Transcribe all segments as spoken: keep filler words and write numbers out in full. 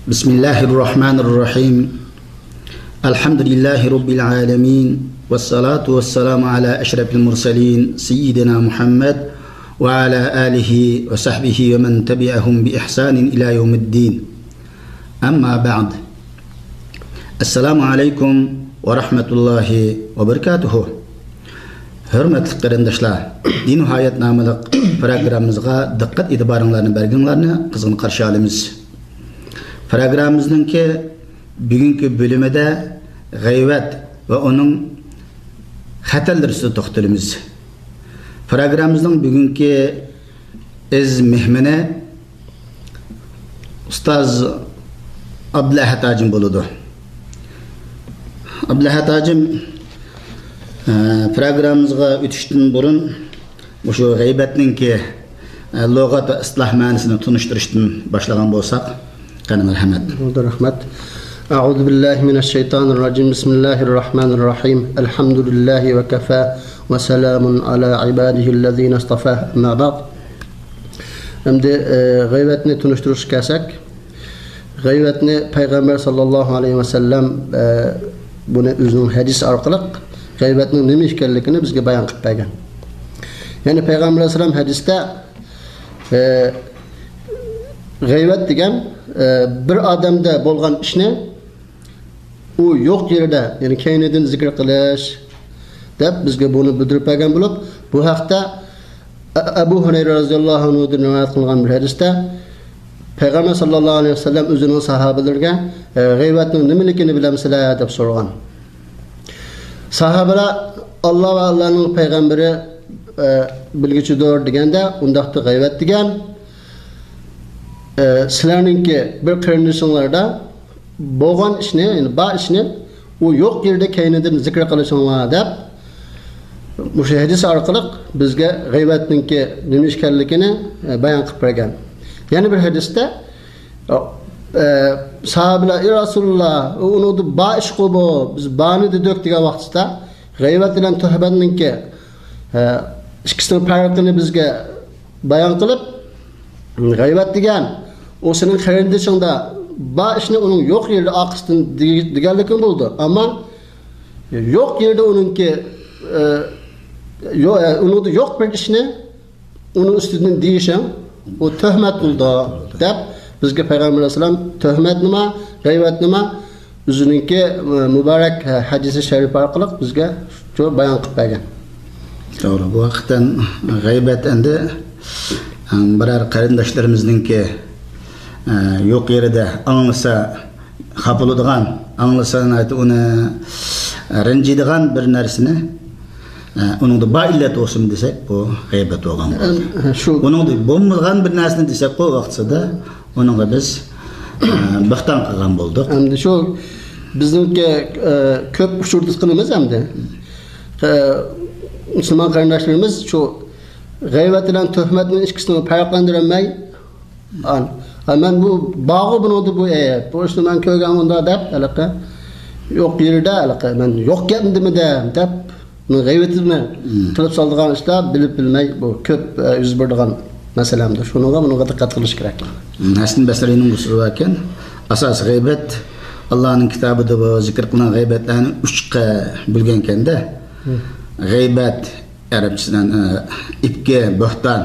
بسم الله الرحمن الرحيم. الحمد لله رب العالمين، والصلاة والسلام على أشرف المرسلين سيدنا محمد وعلى آله وصحبه ومن تبعهم بإحسان إلى يوم الدين. أما بعد. السلام عليكم ورحمة الله وبركاته. ھۆرمەتلىك قېرىنداشلار، دىنىي ھايات ناملىق پروگراممىمىزغا دىققەت ئېتىبارىڭلارنى بەرگىنىڭلارنى قىزغىن قارشى ئالىمىز. پروگراممىمىزنىڭكى بۈگۈنكى بۆلۈمىدە غەيۋەت ۋە ئۇنىڭ خەتەرلىرى ئۈستىدە توختىلىمىز. پروگراممىمىزنىڭ بۈگۈنكى ئەزىز مېھمىنى ئۇستاز ئابدۇلئەھەت ھاجىم بولىدۇ. ئابدۇلئەھەت ھاجىم، ئە، پروگراممىمىزغا ئۆتۈشتىن بۇرۇن مۇشۇ غەيۋەتنىڭكى، ئە، لۇغەت ۋە ئىستىلاھ مەنىسىنى تونۇشتۇرۇشتىن باشلىغان بولساق، قېنى، مەرھەمەت. بولدى، رەھمەت. أعوذ بالله من الشيطان الرجيم. بسم الله الرحمن الرحيم. الحمد لله وكفى وسلام على عباده الذين اصطفى. أما بعد. ئەمدى، ئە، غەيۋەتنى تونۇشتۇرۇشقا كەلسەك، غەيۋەتنى پەيغەمبەر ساللاللاھۇ ئەلەيھى ۋەسەللەم، ئە، بۇنى ئۆزىنىڭ ھەدىسى ئارقىلىق غەيۋەتنىڭ نېمە ئىكەنلىكىنى بىزگە بايان قىلىپ بەرگەن. يەنى پەيغەمبەر ئەلەيھىسسالام ھەدىستە، ئە، غەيۋەت دېگەن، ئە، بىر ئادەمدە بولغان ئىشنى ئۇ يوق يېرىدە، يەنى كەينىدىن زىكىر قىلىش، دەپ بىزگە بۇنى بىلدۈرۈپ بەرگەن بولۇپ، بۇ ھەقتە ئە-، ئەبۇ ھۇرەيرە رەزىياللاھۇ ئەنھۇدىن رىۋايەت قىلىنغان بىر ھەدىستە پەيغەمبەر ساللاللاھۇ ئەلەيھى ۋەسەللەم ئۆزىنىڭ ساھابىلىرىگە، ئە، غەيۋەتنىڭ نېمىلىكىنى بىلەمسىلەر؟ دەپ سورىغان. ساھابىلەر، ئاللا ۋە ئاللانىڭ پەيغەمبىرى، ئە، بىلگۈچىدۇر دېگەندە، ئۇنداقتا غەيۋەت دېگەن، ئە، سىلەرنىڭكى بىر قېرىندىشىڭلاردا بولغان ئىشنى، يەنى بار ئىشنى ئۇ يوق يېرىدە كەينىدىن زىكىر قىلىشىڭلار دەپ، مۇشۇ ھەدىس ئارقىلىق بىزگە غەيۋەتنىڭكى نېمە ئىكەنلىكىنى، ئە، بايان قىلىپ بەرگەن. يەنە بىر ھەدىستە، ئە، ساھابىلەر، ئى رەسۇلۇللا، ئۇنىڭدا بار ئىشقۇ بۇ، بىز بارنى دېدۇق دېگەن ۋاقتىدا، غەيۋەت بىلەن تۆھمەتنىڭكى، ئە، ئىككىسىنىڭ پەرقىنى بىزگە بايان قىلىپ، غەيۋەت دېگەن، ئۇ سېنىڭ قېرىندىشىڭدا بار ئىشنى ئۇنىڭ يوق يېرىدە ئارقىسىدىن دېگەنلىكىڭ بولىدۇ. ئەمما يوق يېرىدە ئۇنىڭكى، ئە، يو-، ئە، ئۇنىڭدا يوق بىر ئىشنى ئۇنىڭ ئۈستىدىن دېيىشىڭ، ئۇ تۆھمەت بولىدۇ، دەپ بىزگە پەيغەمبەر ئەلەيھىسسالام تۆھمەتنىمۇ، غەيۋەتنىمۇ ئۆزىنىڭكى، ئە، مۇبارەك، ئە، ھەدىسى شەرىپى ئارقىلىق بىزگە شۇ بايان قىلىپ بەرگەن. توغرا، بۇ ھەقىقەتەن غەيۋەت ئەمدى، ئە، بىرەر قېرىنداشلىرىمىزنىڭكى، ئە، يوق يېرىدە ئاڭلىسا خاپا بولىدىغان، ئاڭلىسا ناھايىتى ئۇنى، ئە، رەنجىيدىغان بىر نەرسىنى، ئە، ئۇنىڭدا بار ئىللەت بولسىمۇ دېسەك، بۇ غەيۋەت بولغان بولدى. ئەم، شۇ ئۇنىڭدا بولمىغان بىر نەرسىنى دېسەكقۇ ۋاقتىدا، ئۇنىڭغا بىز، ئە، بۆھتان قىلغان بولدۇق. ئەمدى شۇ بىزنىڭكى، ئە، كۆپ ئۇچرىتىۋاتقىنىمىز ئەمدى. ئە، مۇسۇلمان قېرىنداشلىرىمىز شۇ غەيۋەت بىلەن تۆھمەتنىڭ ئىككىسىنى پەرقلەندۈرەلمەي، ئان-، ئا، مەن بۇ بارغۇ بۇنىڭدا بۇ ئەيىب، بۇ ئىشنى مەن كۆرگەن مۇندا دەپ، ھېلىقى يوق يېرىدە، ھېلىقى مەن يوق گەپنى دېمىدىم دەپ، بۇنىڭ غەيۋىتىنى قىلىپ سالىدىغان ئىشلار بىلىپ بىلمەي بۇ كۆپ، ئە، يۈز بېرىدىغان مەسىلەمدۇر. شۇنىڭغا، بۇنىڭغا دىققەت قىلىش كېرەك. ھەسەن بەسرىنىڭ بۇ سۆزى باركەن، ئاساسىي غەيۋەت، ئاللانىڭ كىتابىدا بۇ زىكىر قىلىنغان غەيۋەتلەرنى ئۈچكە بۆلگەنكەندە، غەيۋەت، ئەرەبچىسىدىن، ئە، ئىپكى، بۆھتان.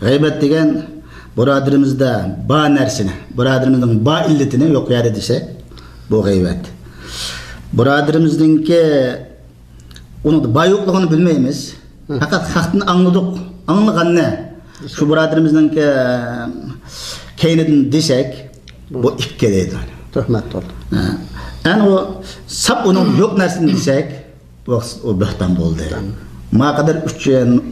غەيۋەت دېگەن بۇرادىرىمىزدە بار نەرسىنى، بۇرادىرىمىزنىڭ بار ئىللىتىنى يوق يەردە دېسەك، بۇ غەيۋەت. بۇرادىرىمىزنىڭكى ئۇنىڭدا بار يوقلۇقىنى بىلمەيمىز. ھە. پەقەت خەقتىن ئاڭلىدۇق، ئاڭلىغاننى شۇ بۇرادىرىمىزنىڭكى كەينىدىن دېسەك، بۇ ئىپكى دەيدۇ. تۆھمەت بولدى. ھە. ئەنە ئۇ ساپ ئۇنىڭ يوق نەرسىنى دېسەك، بۇ ۋاقىت ئۇ بۆھتان بولدى. بۆھتان. ما قەدەر ئۈچ،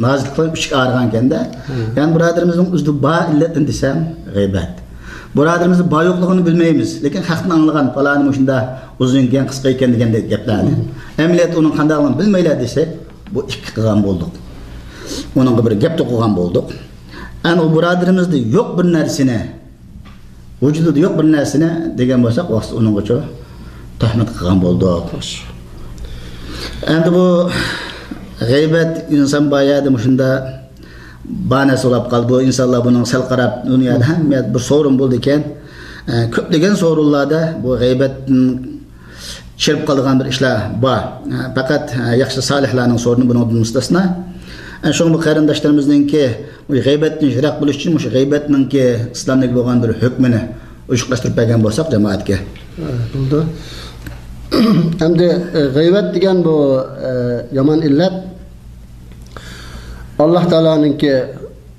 نازىكلىق بىلەن ئۈچكە ئايرىغانكەندە، ھە، يەنى بۇرادىرىمىزنىڭ ئۆزىدە بار ئىللەتنى دېسەم، غەيۋەت. بۇرادىرىمىزنىڭ بار يوقلۇقىنى بىلمەيمىز، لېكىن خەقتىن ئاڭلىغان، پالانى مۇشۇنداق ئۇزۇن ئىكەن، قىسقا ئىكەن دېگەندەك گەپلەرنى. ھە. ئەمەلىيەتتە ئۇنىڭ قانداقلىقىنى بىلمەيلى دېسەك، بۇ ئىپكى قىلغان بولدۇق. ئۇنىڭغا بىر گەپ توقۇغان بولدۇق. ئەنە ئۇ بۇرادىرىمىزدە يوق بىر نەرسىنى، ۋۇجۇدىدا يوق بىر نەرسىنى دېگەن بولساق، ۋاقىت ئۇنىڭغىچۇ تۆھمەت قىلغان بولدۇق. خوش. ئەمدى بۇ غەيۋەت ئىنسان بار يەردە مۇشۇنداق بار نەرسە بولاپ قالدى. بۇ ئىنسانلار بۇنىڭغا سەل قاراپ، دۇنيادا ھەممە يەردە بىر سورۇن بولىدىكەن. ئە، كۆپلىگەن سورۇنلاردا بۇ غەيۋەتتىن چىرىپ قالىدىغان بىر ئىشلار بار. ئە، پەقەت، ئە، ياخشى سالىھلارنىڭ سورۇنى بۇنىڭدىن مۇستەسنا. ئە، شۇڭا بۇ قېرىنداشلىرىمىزنىڭكى بۇ غەيۋەتتىن يىراق بولۇش ئۈچۈن مۇشۇ غەيۋەتنىڭكى ئىسلامدىكى بولغان بىر ھۆكمىنى ئوچۇقلاشتۇرۇپ بەرگەن بولساق جامائەتكە. ھە، بولدى. ئەمدى، ئە، غەيۋەت دېگەن بۇ، ئە، يامان ئىللەت. ئاللا تائالانىڭكى،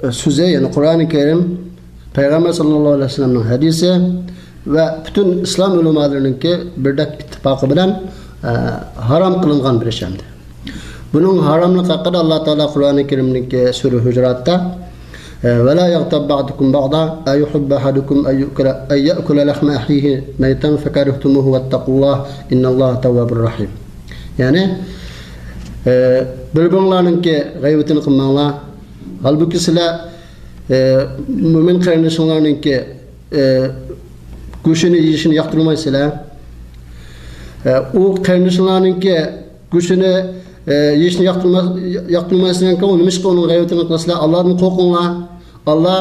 ئە، سۆزى، يەنى قۇرئانى كەرىم، پەيغەمبەر ساللاللاھۇ ئەلەيھى ۋەسەللەمنىڭ ھەدىسى ۋە پۈتۈن ئىسلام ئۆلىمالىرىنىڭكى بىردەك ئىتتىپاقى بىلەن، ئە، ھارام قىلىنغان بىر ئىش ئەمدى. بۇنىڭ ھاراملىقى ھەققىدە ئاللا تائالا قۇرئانى كەرىمنىڭكى سۈرە ھۇجراتتا، ئە، «ولا يغتب بعضكم بعضا أيحب أحدكم أن يأكل، أن يأكل لحم أخيه ميتا فكرهتموه واتقوا الله إن الله تواب رحيم.» يەنى، ئە، بىر-بىرىڭلارنىڭكى غەيۋىتىنى قىلماڭلار. ھالبۇكى سىلەر، ئە، مۆمىن قېرىندىشىڭلارنىڭكى، ئە، گۆشىنى يېيىشىنى ياقتۇرمايسىلەر. ئە، ئۇ قېرىندىشىڭلارنىڭكى گۆشىنى، ئە، يېيىشنى ياقتۇرماس-، ياقتۇرمايسىلەركەن، ئۇ نېمىشقا ئۇنىڭ غەيۋىتىنى قىلىسىلەر؟ ئاللادىن قورقۇڭلار. ئاللا،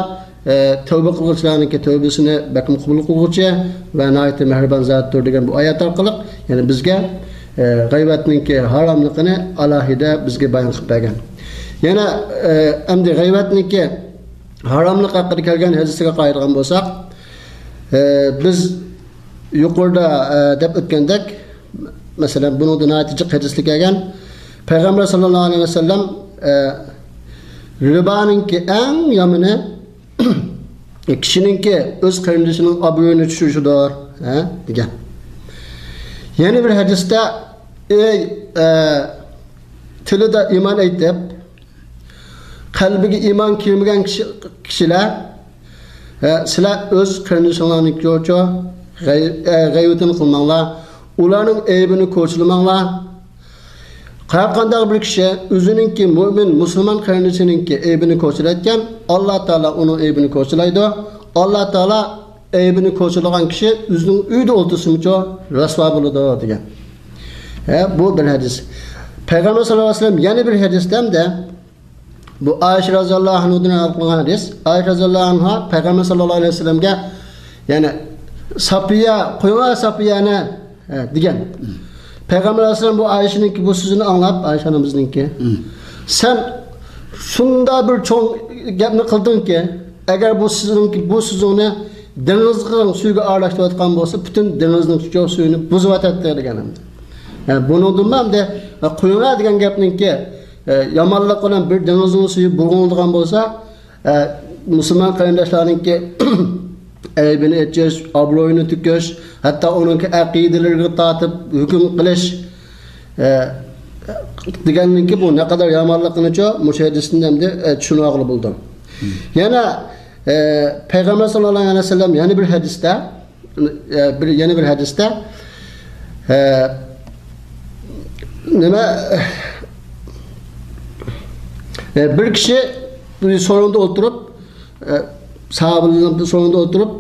ئە، تەۋبە قىلغۇچىلارنىڭكى تەۋبىسىنى بەكمۇ قوبۇل قىلغۇچى ۋە ناھايىتى مېھرىبان زاتتۇر دېگەن بۇ ئايەت ئارقىلىق، يەنى بىزگە، ئە، غەيۋەتنىڭكى ھاراملىقىنى ئالاھىدە بىزگە بايان قىلىپ بەرگەن. يەنە، ئە، ئەمدى غەيۋەتنىڭكى ھاراملىق ھەققىدە كەلگەن ھەدىسىگە قارايدىغان بولساق، ئە، بىز يۇقىرىدا، ئە، دەپ ئۆتكەندەك، مەسىلەن، بۇنىڭدا ناھايىتى جىق ھەدىسلەر كەلگەن. پەيغەمبەر ساللاللاھۇ ئەلەيھى ۋەسەللەم، ئە، رىبانىڭكى ئەڭ يامىنى كىشىنىڭكى ئۆز قېرىندىشىنىڭ ئابرۇيىنى چۈشۈرۈشىدۇر، ھە، دېگەن. يەنە بىر ھەدىستە، ئەي، ئە، تىلىدا ئىمان ئېيتىپ، قەلبىگە ئىمان كىرمىگەن كىشى، كىشىلەر، ئە، سىلەر ئۆز قېرىندىشىڭلارنىڭكى چۇ، غەي-، ئە، غەيۋىتىنى قىلماڭلار. ئۇلارنىڭ ئەيىبىنى كوچىلىماڭلار. ھەرقانداق بىر كىشى ئۆزىنىڭكى مۆمىن، مۇسۇلمان قېرىندىشىنىڭكى ئەيىبىنى كوچىلايدىكەن، ئاللا تائالا ئۇنىڭ ئەيىبىنى كوچىلايدۇ. ئاللا تائالا ئەيىبىنى كوچىلىغان كىشى ئۆزىنىڭ ئۆيىدە ئولتۇرسىمۇچۇ رەسۋا بولىدۇ، دېگەن. ھە، بۇ بىر ھەدىس. پەيغەمبەر ساللاللاھۇ ئەلەيھى ۋەسەللەم يەنە بىر ھەدىستە ھەمدە بۇ ئائىشە رازىياللاھۇ ئەنھادىن رىۋايەت قىلىنغان ھەدىس. ئائىشە رازىياللاھۇ ئەنھا پەيغەمبەر ساللاللاھۇ ئەلەيھى ۋەسەللەمگە، يەنى، «ساپىيە، قويۇڭا ساپىيەنى»، ھە، دېگەن. پەيغەمبەر ئەلەيھىسسالام بۇ ئائىشىنىڭكى بۇ سۆزىنى ئاڭلاپ، ئائىشە ئانىمىزنىڭكى، «سەن شۇنداق بىر چوڭ گەپنى قىلدىڭكى، ئەگەر بۇ سىزنىڭكى بۇ سۆزۈڭنى دېڭىزنىڭ سۈيىگە ئارىلاشتۇرۇۋاتقان بولسا، پۈتۈن دېڭىزنىڭ سۈيىنى بۇزۇۋاتاتتى» دېگەن. ھە، بۇنىڭدىنمۇ ئەمدى، ھە، قويۇڭا دېگەن گەپنىڭكى، ھە، يامانلىق بىلەن بىر دېڭىزنىڭ سۈيى بۇلغىنىدىغان بولسا، ئە، مۇسۇلمان قېرىنداشلارنىڭكى ئەيىبىنى ئېچىش، ئابرۇيىنى تۆكۈش، ھەتتا ئۇنىڭكى ئەقىدىلىرىگە تارتىپ ھۆكۈم قىلىش، ئە، دېگەننىڭكى بۇ نەقەدەر يامانلىقىنىچۇ مۇشۇ ھەدىستىن ئەمدى، ئە، چۈشىنىۋالغىلى بولىدۇ. يەنە، ئە، پەيغەمبەر ساللاللاھۇ ئەلەيھى ۋەسەللەم يەنە بىر ھەدىستە، ئە، بىر، يەنە بىر ھەدىستە، ئە، نېمە، ئە، بىر كىشى بىر سورۇندا ئولتۇرۇپ، ئە، ساھابىلەرنىڭ بىر سورۇندا ئولتۇرۇپ،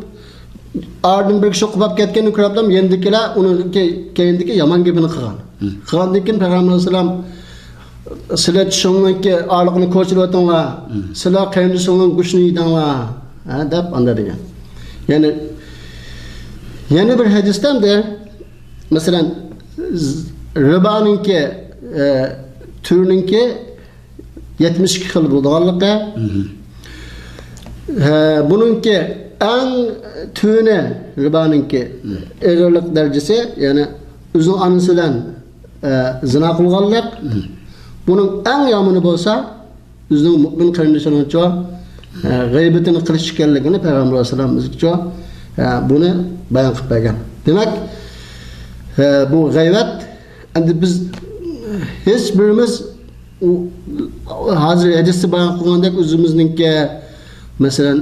ئارىدىن بىر كىشى قوپاپ كەتكەننى كۆرۈپلا يېنىدىكىلەر ئۇنىڭ كەي-، كەينىدىكى يامان گېپىنى قىلغان. قىلغاندىن كېيىن پەيغەمبەر ئەلەيھىسسالام، «سىلەر چىشىڭلارنىڭكى ئارىلىقىنى كوچىلىۋېتىڭلار، سىلەر قېرىندىشىڭلارنىڭ گۆشىنى يېدىڭلار»، ھە، دەپ ئاندا دېگەن. يەنى، يەنە بىر ھەدىستە ئەمدى، مەسىلەن، ز-، رىبانىڭكى، ئە، تۈرىنىڭكى يەتمىش ئىككى خىل بولىدىغانلىقى. ھە، بۇنىڭكى ئەڭ تۆۋىنى رىبانىڭكى ئېغىرلىق دەرىجىسى، يەنى ئۆزىنىڭ ئانىسى بىلەن، ئە، زىنا قىلغانلىق. بۇنىڭ ئەڭ يامىنى بولسا، ئۆزىنىڭ مۆمىن قېرىندىشىنىڭچۇ، ئە، غەيۋىتىنى قىلىش ئىكەنلىكىنى پەيغەمبەر ئەلەيھىسسالام بىزگىچۇ، ئە، بۇنى بايان قىلىپ بەرگەن. دېمەك، ئە، بۇ غەيۋەت، ئەمدى بىز ھېچ بىرىمىز ئۇ، ھازىر ھەدىستە بايان قىلغاندەك ئۆزىمىزنىڭكى، مەسىلەن،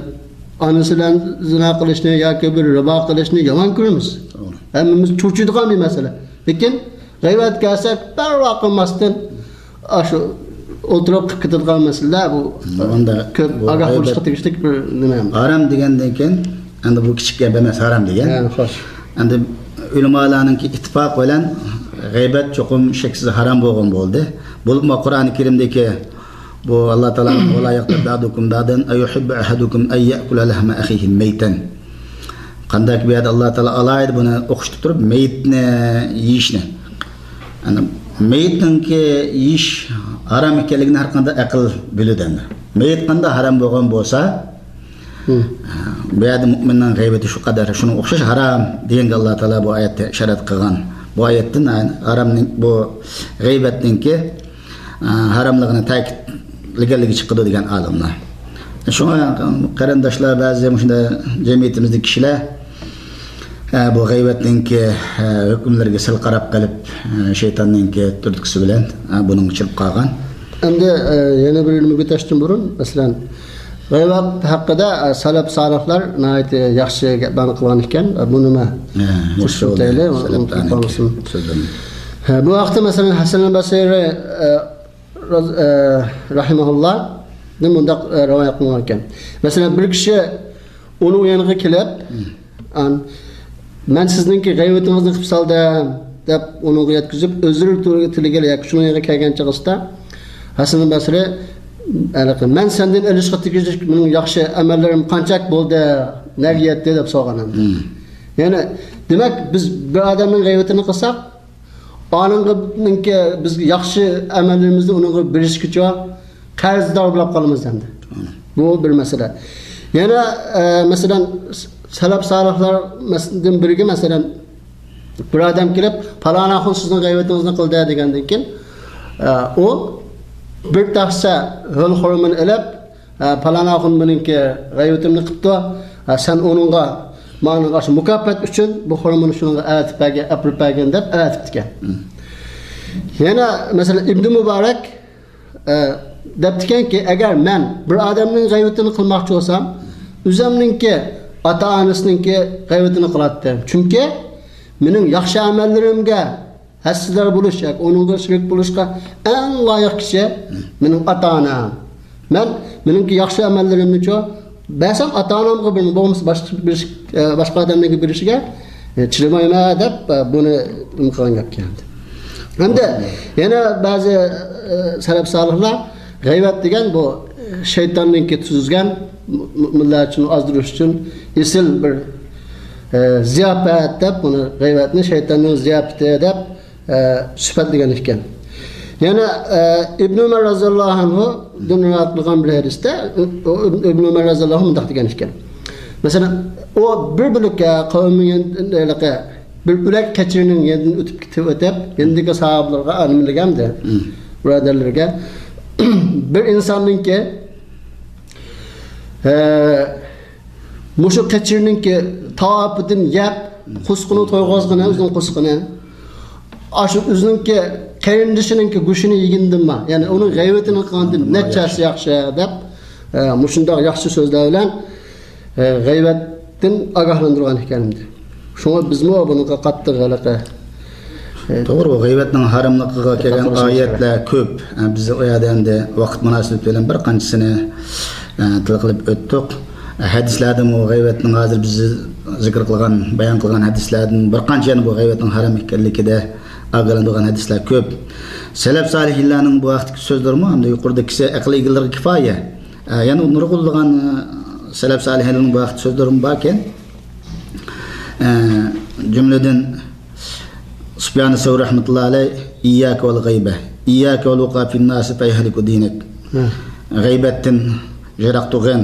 ئانىسى بىلەن زىنا قىلىشنى ياكى بىر رىبا قىلىشنى يامان كۆرىمىز. توغرا. ھەممىمىز چۆچۈيدىغان بىر مەسىلە. لېكىن غەيۋەتكە كەلسەك، پەرۋا قىلماستىن، ئاشۇ ئولتۇرۇپ قىلىپ كېتىدىغان مەسىلىلەر بۇ، ئۇندا كۆپ بۇ ئاگاھ غەيۋەت بولۇشقا تېگىشلىك بىر نېمە. ھارام دېگەندىن كېيىن، ئەمدى بۇ كىچىك گەپ ئەمەس، ھارام دېگەن. ھە، خوش. ئەمدى ئۆلىمالارنىڭكى ئىتتىپاق بىلەن غەيۋەت چوقۇم شەكسىز ھارام بولغان بولدى. بولۇپمۇ قۇرئانى كەرىمدىكى بۇ ئاللا تائالانىڭ «ولا يغتب بعضكم بعضا أيحب أحدكم أن يأكل لحم أخيه ميتا». قانداق بۇ يەردە ئاللا تائالا ئالاھىدە بۇنى ئوخشىتىپ تۇرۇپ، مېيىتنى يېيىشنى. يەنى مېيىتنىڭكى يېيىش ھارام ئىكەنلىكىنى ھەر قانداق ئەقىل بىلىدۇ ئەمدى. مېيىت قانداق ھارام بولغان بولسا، بۇ يەردە مۆمىننىڭ غەيۋىتى شۇ قەدەر، شۇنىڭغا ئوخشاش ھارام دېگەنگە ئاللا تائالا بۇ ئايەتتە ئىشارەت قىلغان. بۇ ئايەتتىن ھارامنىڭ، بۇ غەيۋەتنىڭكى، ئە، ھاراملىقىنى تەكىتلىگەنلىكى چىقىدۇ دېگەن ئالىملار. شۇڭا قېرىنداشلار، بەزى مۇشۇنداق جەمئىيىتىمىزدىكى كىشىلەر، ئە، بۇ غەيۋەتنىڭكى، ئە، ھۆكۈملىرىگە سەل قاراپ قېلىپ، ئە، شەيتاننىڭكى تۈرتكىسى بىلەن، ئە، بۇنىڭغا چىرىپ قالغان. ئەمدى، ئە، يەنە بىر نېمىگە ئۆتەشتىن بۇرۇن، مەسىلەن، غەيۋەت ھەققىدە، ئە، سەلەپ سالىھلار ناھايىتى ياخشى گەپلەرنى قىلغان ئىكەن. ئە، بۇنىمۇ ھە، ياخشى قوشۇپ بولدى. ئۆتەيلى، سەلەپلەرنىڭكى ئۇنتۇپ قالمىسۇن. سۆزلىرىنى. ھە، بۇ ھەقتە، مەسىلەن، ھەسەن بەسرى، ئە، راز-، ئە، رەھىمەھۇللاھدىن مۇنداق، ئە، رىۋايەت قىلىنغان ئىكەن. مەسىلەن، بىر كىشى ئۇنىڭ يېنىغا كېلىپ، ئان، مەن سىزنىڭكى غەيۋىتىڭىزنى قىلىپ سالدىم، دەپ ئۇنىڭغا يەتكۈزۈپ، ئۆزرە تىلىگەن ياكى شۇنىڭ يېنىغا كەلگەن چېغىسىدا، ھەسەن بەسرى، ھېلىقى، مەن سەندىن ئېلىشقا تېگىشلىك مېنىڭ ياخشى ئەمەللىرىم قانچەك بولدى، نەگە يەتتى، دەپ سورىغان ئەمدى. يەنى، دېمەك، بىز بىر ئادەمنىڭ غەيۋىتىنى قىلساق، ئانىڭغىنىڭكى بىزگە ياخشى ئەمەللىرىمىزنى ئۇنىڭغا بېرىشكىچە قەرزدار بولاپ قالىمىز ئەمدى. بۇ بىر مەسىلە. يەنە، ئە، مەسىلەن، سەلەپ سالىھلاردىن بىرىگە، مەسىلەن، بىر ئادەم كېلىپ، پالان ئاخۇن سىزنىڭ غەيۋىتىڭىزنى قىلدى دېگەندىن كېيىن، ئە، ئۇ بىر تەخسە ھۆل خورمىنى ئېلىپ، ھە، پالان ئاخۇن مېنىڭكى غەيۋىتىمنى قىپتۇ. ھە، سەن ئۇنىڭغا، مانا ئاشۇ مۇكاپات ئۈچۈن بۇ خورمىنى شۇنىڭغا ئەۋەتىپ بەرگىن، ئەپىرىپ بەرگىن دەپ ئەۋەتىپتىكەن. يەنە، مەسىلەن، ئىبنى مۇبارەك، ئە، دەپتىكەنكى، ئەگەر مەن بىر ئادەمنىڭ غەيۋىتىنى قىلماقچى بولسام، ئۆزۈمنىڭكى ئاتا-ئانىسىنىڭكى غەيۋىتىنى قىلاتتىم. چۈنكى مېنىڭ ياخشى ئەمەللىرىمگە ھەسسىدار بولۇش ياكى ئۇنىڭغا شېرىك بولۇشقا ئەڭ لايىق كىشى مېنىڭ ئاتا-ئانام. مەن مېنىڭكى ياخشى ئەمەللىرىمنىچۇ بەرسەم ئاتا-ئانامغا بىر، بولمىسا باشقا بىر، ئە، باشقا ئادەملەرگە بېرىشىگە، ئە، چىدىمايمەن دەپ، ئە، بۇنى نېمە قىلغان گەپكەن. ئەمدى يەنە بەزى، ئە، سەلەپ سالىھلار غەيۋەت دېگەن بۇ، ئە، شەيتاننىڭكى تۈزگەن مۇ-، مۇ-، مۇئمىنلار ئۈچۈن ئازدۇرۇش ئۈچۈن ئېسىل بىر، ئە، زىياپەت دەپ، بۇنى غەيۋەتنى شەيتاننىڭ زىياپىتى دەپ، ئە، سۈپەتلىگەن ئىكەن. يەنە، ئە، ئىبن ئۆمەر رەزىياللاھۇ ئەنھۇدىن رىۋايەت قىلغان بىر ھەدىستە، ئۇ، ئۇ، ئىبن ئۆمەر رەزىياللاھۇ مۇنداق دېگەن ئىكەن. مەسىلەن، ئۇ بىر بۆلەك، ئە، قەۋمنىڭ يېنىدىن، ھېلىقى، بىر ئۆلەك قەچىرىنىڭ يېنىدىن ئۆتۈپ كېتىپ ئۆتۈپ، يېنىدىكى ساھابىلارغا، ئانىملىگەندى، بۇرادەرلەرگە، بىر ئىنساننىڭكى، ئە، مۇشۇ قېچىرنىڭكى تاپىدىن يەپ، قۇسقىنى تويغۇزغىنى، ئۆزىنىڭ قۇسقىنى. ئاشۇ ئۆزىنىڭكى قېرىندىشىنىڭكى گۆشىنى يېگىنىدىنمۇ، يەنى ئۇنىڭ غەيۋىتىنى قىلغاندىن نەچچە ھەسسە ياخشى دەپ، ئە، مۇشۇنداق ياخشى سۆزلەر بىلەن، ئە، غەيۋەتتىن ئاگاھلاندۇرغان ئىكەن ئەمدى. شۇڭا بىزمۇ بۇنىڭغا قاتتىق ھېلىقى، ئە، توغرا، بۇ غەيۋەتنىڭ ھاراملىقىغا كەلگەن ئايەتلەر كۆپ. ئە، بىز ئۇ يەردە ئەمدى ۋاقىت مۇناسىۋىتى بىلەن بىر قانچىسىنى، ئە، تىل قىلىپ ئۆتتۇق. ھەدىسلەردىمۇ غەيۋەتنىڭ ھازىر بىز زىكىر قىلغان، بايان قىلغان ھەدىسلەردىن بىر قانچە يەنە بۇ غەيۋەتنىڭ ھارام ئىكەنلىكىدە ئاگاھلاندۇرغان ھەدىسلەر كۆپ. سەلەپ سالىھلارنىڭ بۇ ھەقتىكى سۆزلىرىمۇ ھەمدە يۇقىرىدىكىسى ئەقىل ئىگىلىرىگە كۇپايە. ئە، يەنە نۇرغۇنلىغان، ئە، سەلەپ سالىھلارنىڭ بۇ ھەقتە سۆزلىرىمۇ باركەن. ئە، جۈملىدىن سۇپيان سەۋرى رەھمەتۇللا ئەلەي، «ئىيياكە ۋەل غەيبە، ئىيياكە ۋەل ۋۇقۇئا فىنناسى فەيەھلىكە دىنۇك.» غەيبەتتىن يىراق تۇرغىن،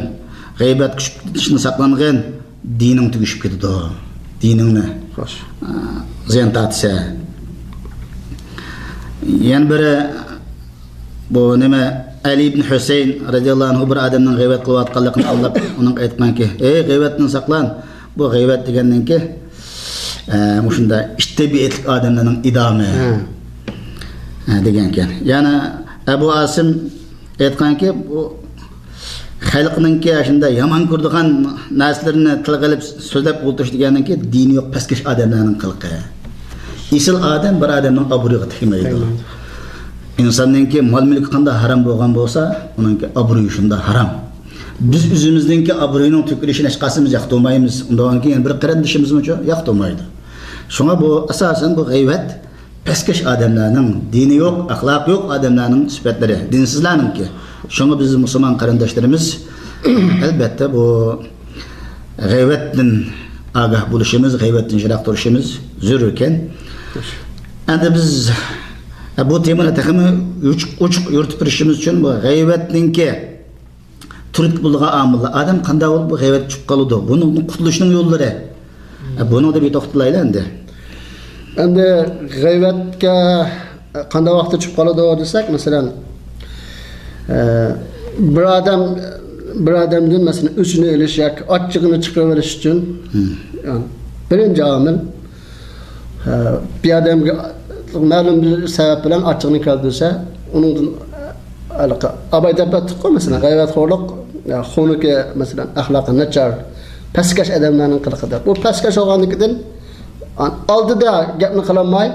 غەيبەتكە چۈشۈپ كېتىشتىن ساقلانغىن، دىنىڭ تۈگىشىپ كېتىدۇ. دىنىڭنى، ئە، زىيان تارتىسەن. يەنە بىرى، بۇ نېمە، ئەلى ئىبن ھۈسەيىن رەزىياللاھۇ ئەنھۇ بىر ئادەمنىڭ غەيۋەت قىلىۋاتقانلىقىنى ئاڭلاپ، ئۇنىڭغا ئېيتقانكى، «ئەي، غەيۋەتتىن ساقلان.» بۇ غەيۋەت دېگەننىڭكى، ئە، مۇشۇنداق ئىت تەبىئەتلىك ئادەملەرنىڭ ئىدامى، ئە، دېگەنكەن. يەنە ئەبۇ ئاسىم ئېيتقانكى، بۇ خەلقنىڭكى ئاشۇنداق يامان كۆرىدىغان نەرسىلىرىنى تىلغا ئېلىپ سۆزلەپ ئولتۇرۇش دېگەننىڭكى دىنى يوق پەسكەش ئادەملەرنىڭ قىلىقى. ئېسىل ئادەم بىر ئادەمنىڭ ئابرۇيىغا تەگمەيدۇ. تەگمەيدۇ. ئىنساننىڭكى مال-مۈلكى قانداق ھارام بولغان بولسا، ئۇنىڭكى ئابرۇيى شۇنداق ھارام. بىز ئۆزىمىزنىڭكى ئابرۇيىنىڭ تۆكۈلۈشىنى ھېچقايسىمىز ياقتۇرمايمىز. ئۇندىن كېيىن بىر قېرىندىشىمىزمۇچۇ ياقتۇرمايدۇ. شۇڭا بۇ ئاساسەن بۇ غەيۋەت پەسكەش ئادەملەرنىڭ، دىنى يوق، ئەخلاقى يوق ئادەملەرنىڭ سۈپەتلىرى، دىنسىزلەرنىڭكى. شۇڭا بىز مۇسۇلمان قېرىنداشلىرىمىز، ئەلبەتتە، بۇ غەيۋەتتىن ئاگاھ بولۇشىمىز، غەيۋەتتىن يىراق تۇرۇشىمىز زۆرۈركەن. ئەمدى بىز، ئە، بۇ تېمىنى تېخىمۇ ئوچۇق، ئوچۇق يورۇتۇپ بېرىشىمىز ئۈچۈن بۇ غەيۋەتنىڭكى تۈرتكە بولىدىغان ئامىللار، ئادەم قانداق بولۇپ بۇ غەيۋەتكە چۈشۈپ قالىدۇ، بۇنىڭدىن قۇتۇلۇشنىڭ يوللىرى، ئە، بۇنىڭدا بىر توختىلايلى ئەمدى. ئەمدى غەيۋەتكە قانداق ۋاقىتتا چۈشۈپ قالىدۇ دېسەك، مەسىلەن، ئە، بىر ئادەم، بىر ئادەمدىن، مەسىلەن، ئۆچىنى ئېلىش ياكى ئاچچىقىنى چىقىرىۋېلىش ئۈچۈن، يەنى بىرىنچى ئامىل، ئە، بىر ئادەمگە مەلۇم بىر سەۋەب بىلەن ئاچچىقىنى كەلتۈرسە، ئۇنىڭدىن، ئە، ھېلىقى ئاباي دەپ ئاتىققۇ، مەسىلەن، غەيۋەتخورلۇق، ئە، خۇنۇكى، مەسىلەن، ئەخلاقى ناچار، پەسكەش ئادەملەرنىڭ قىلىقى دەپ. ئۇ پەسكەش بولغاندىن كېيىن، ئالدىدا گەپنى قىلالماي،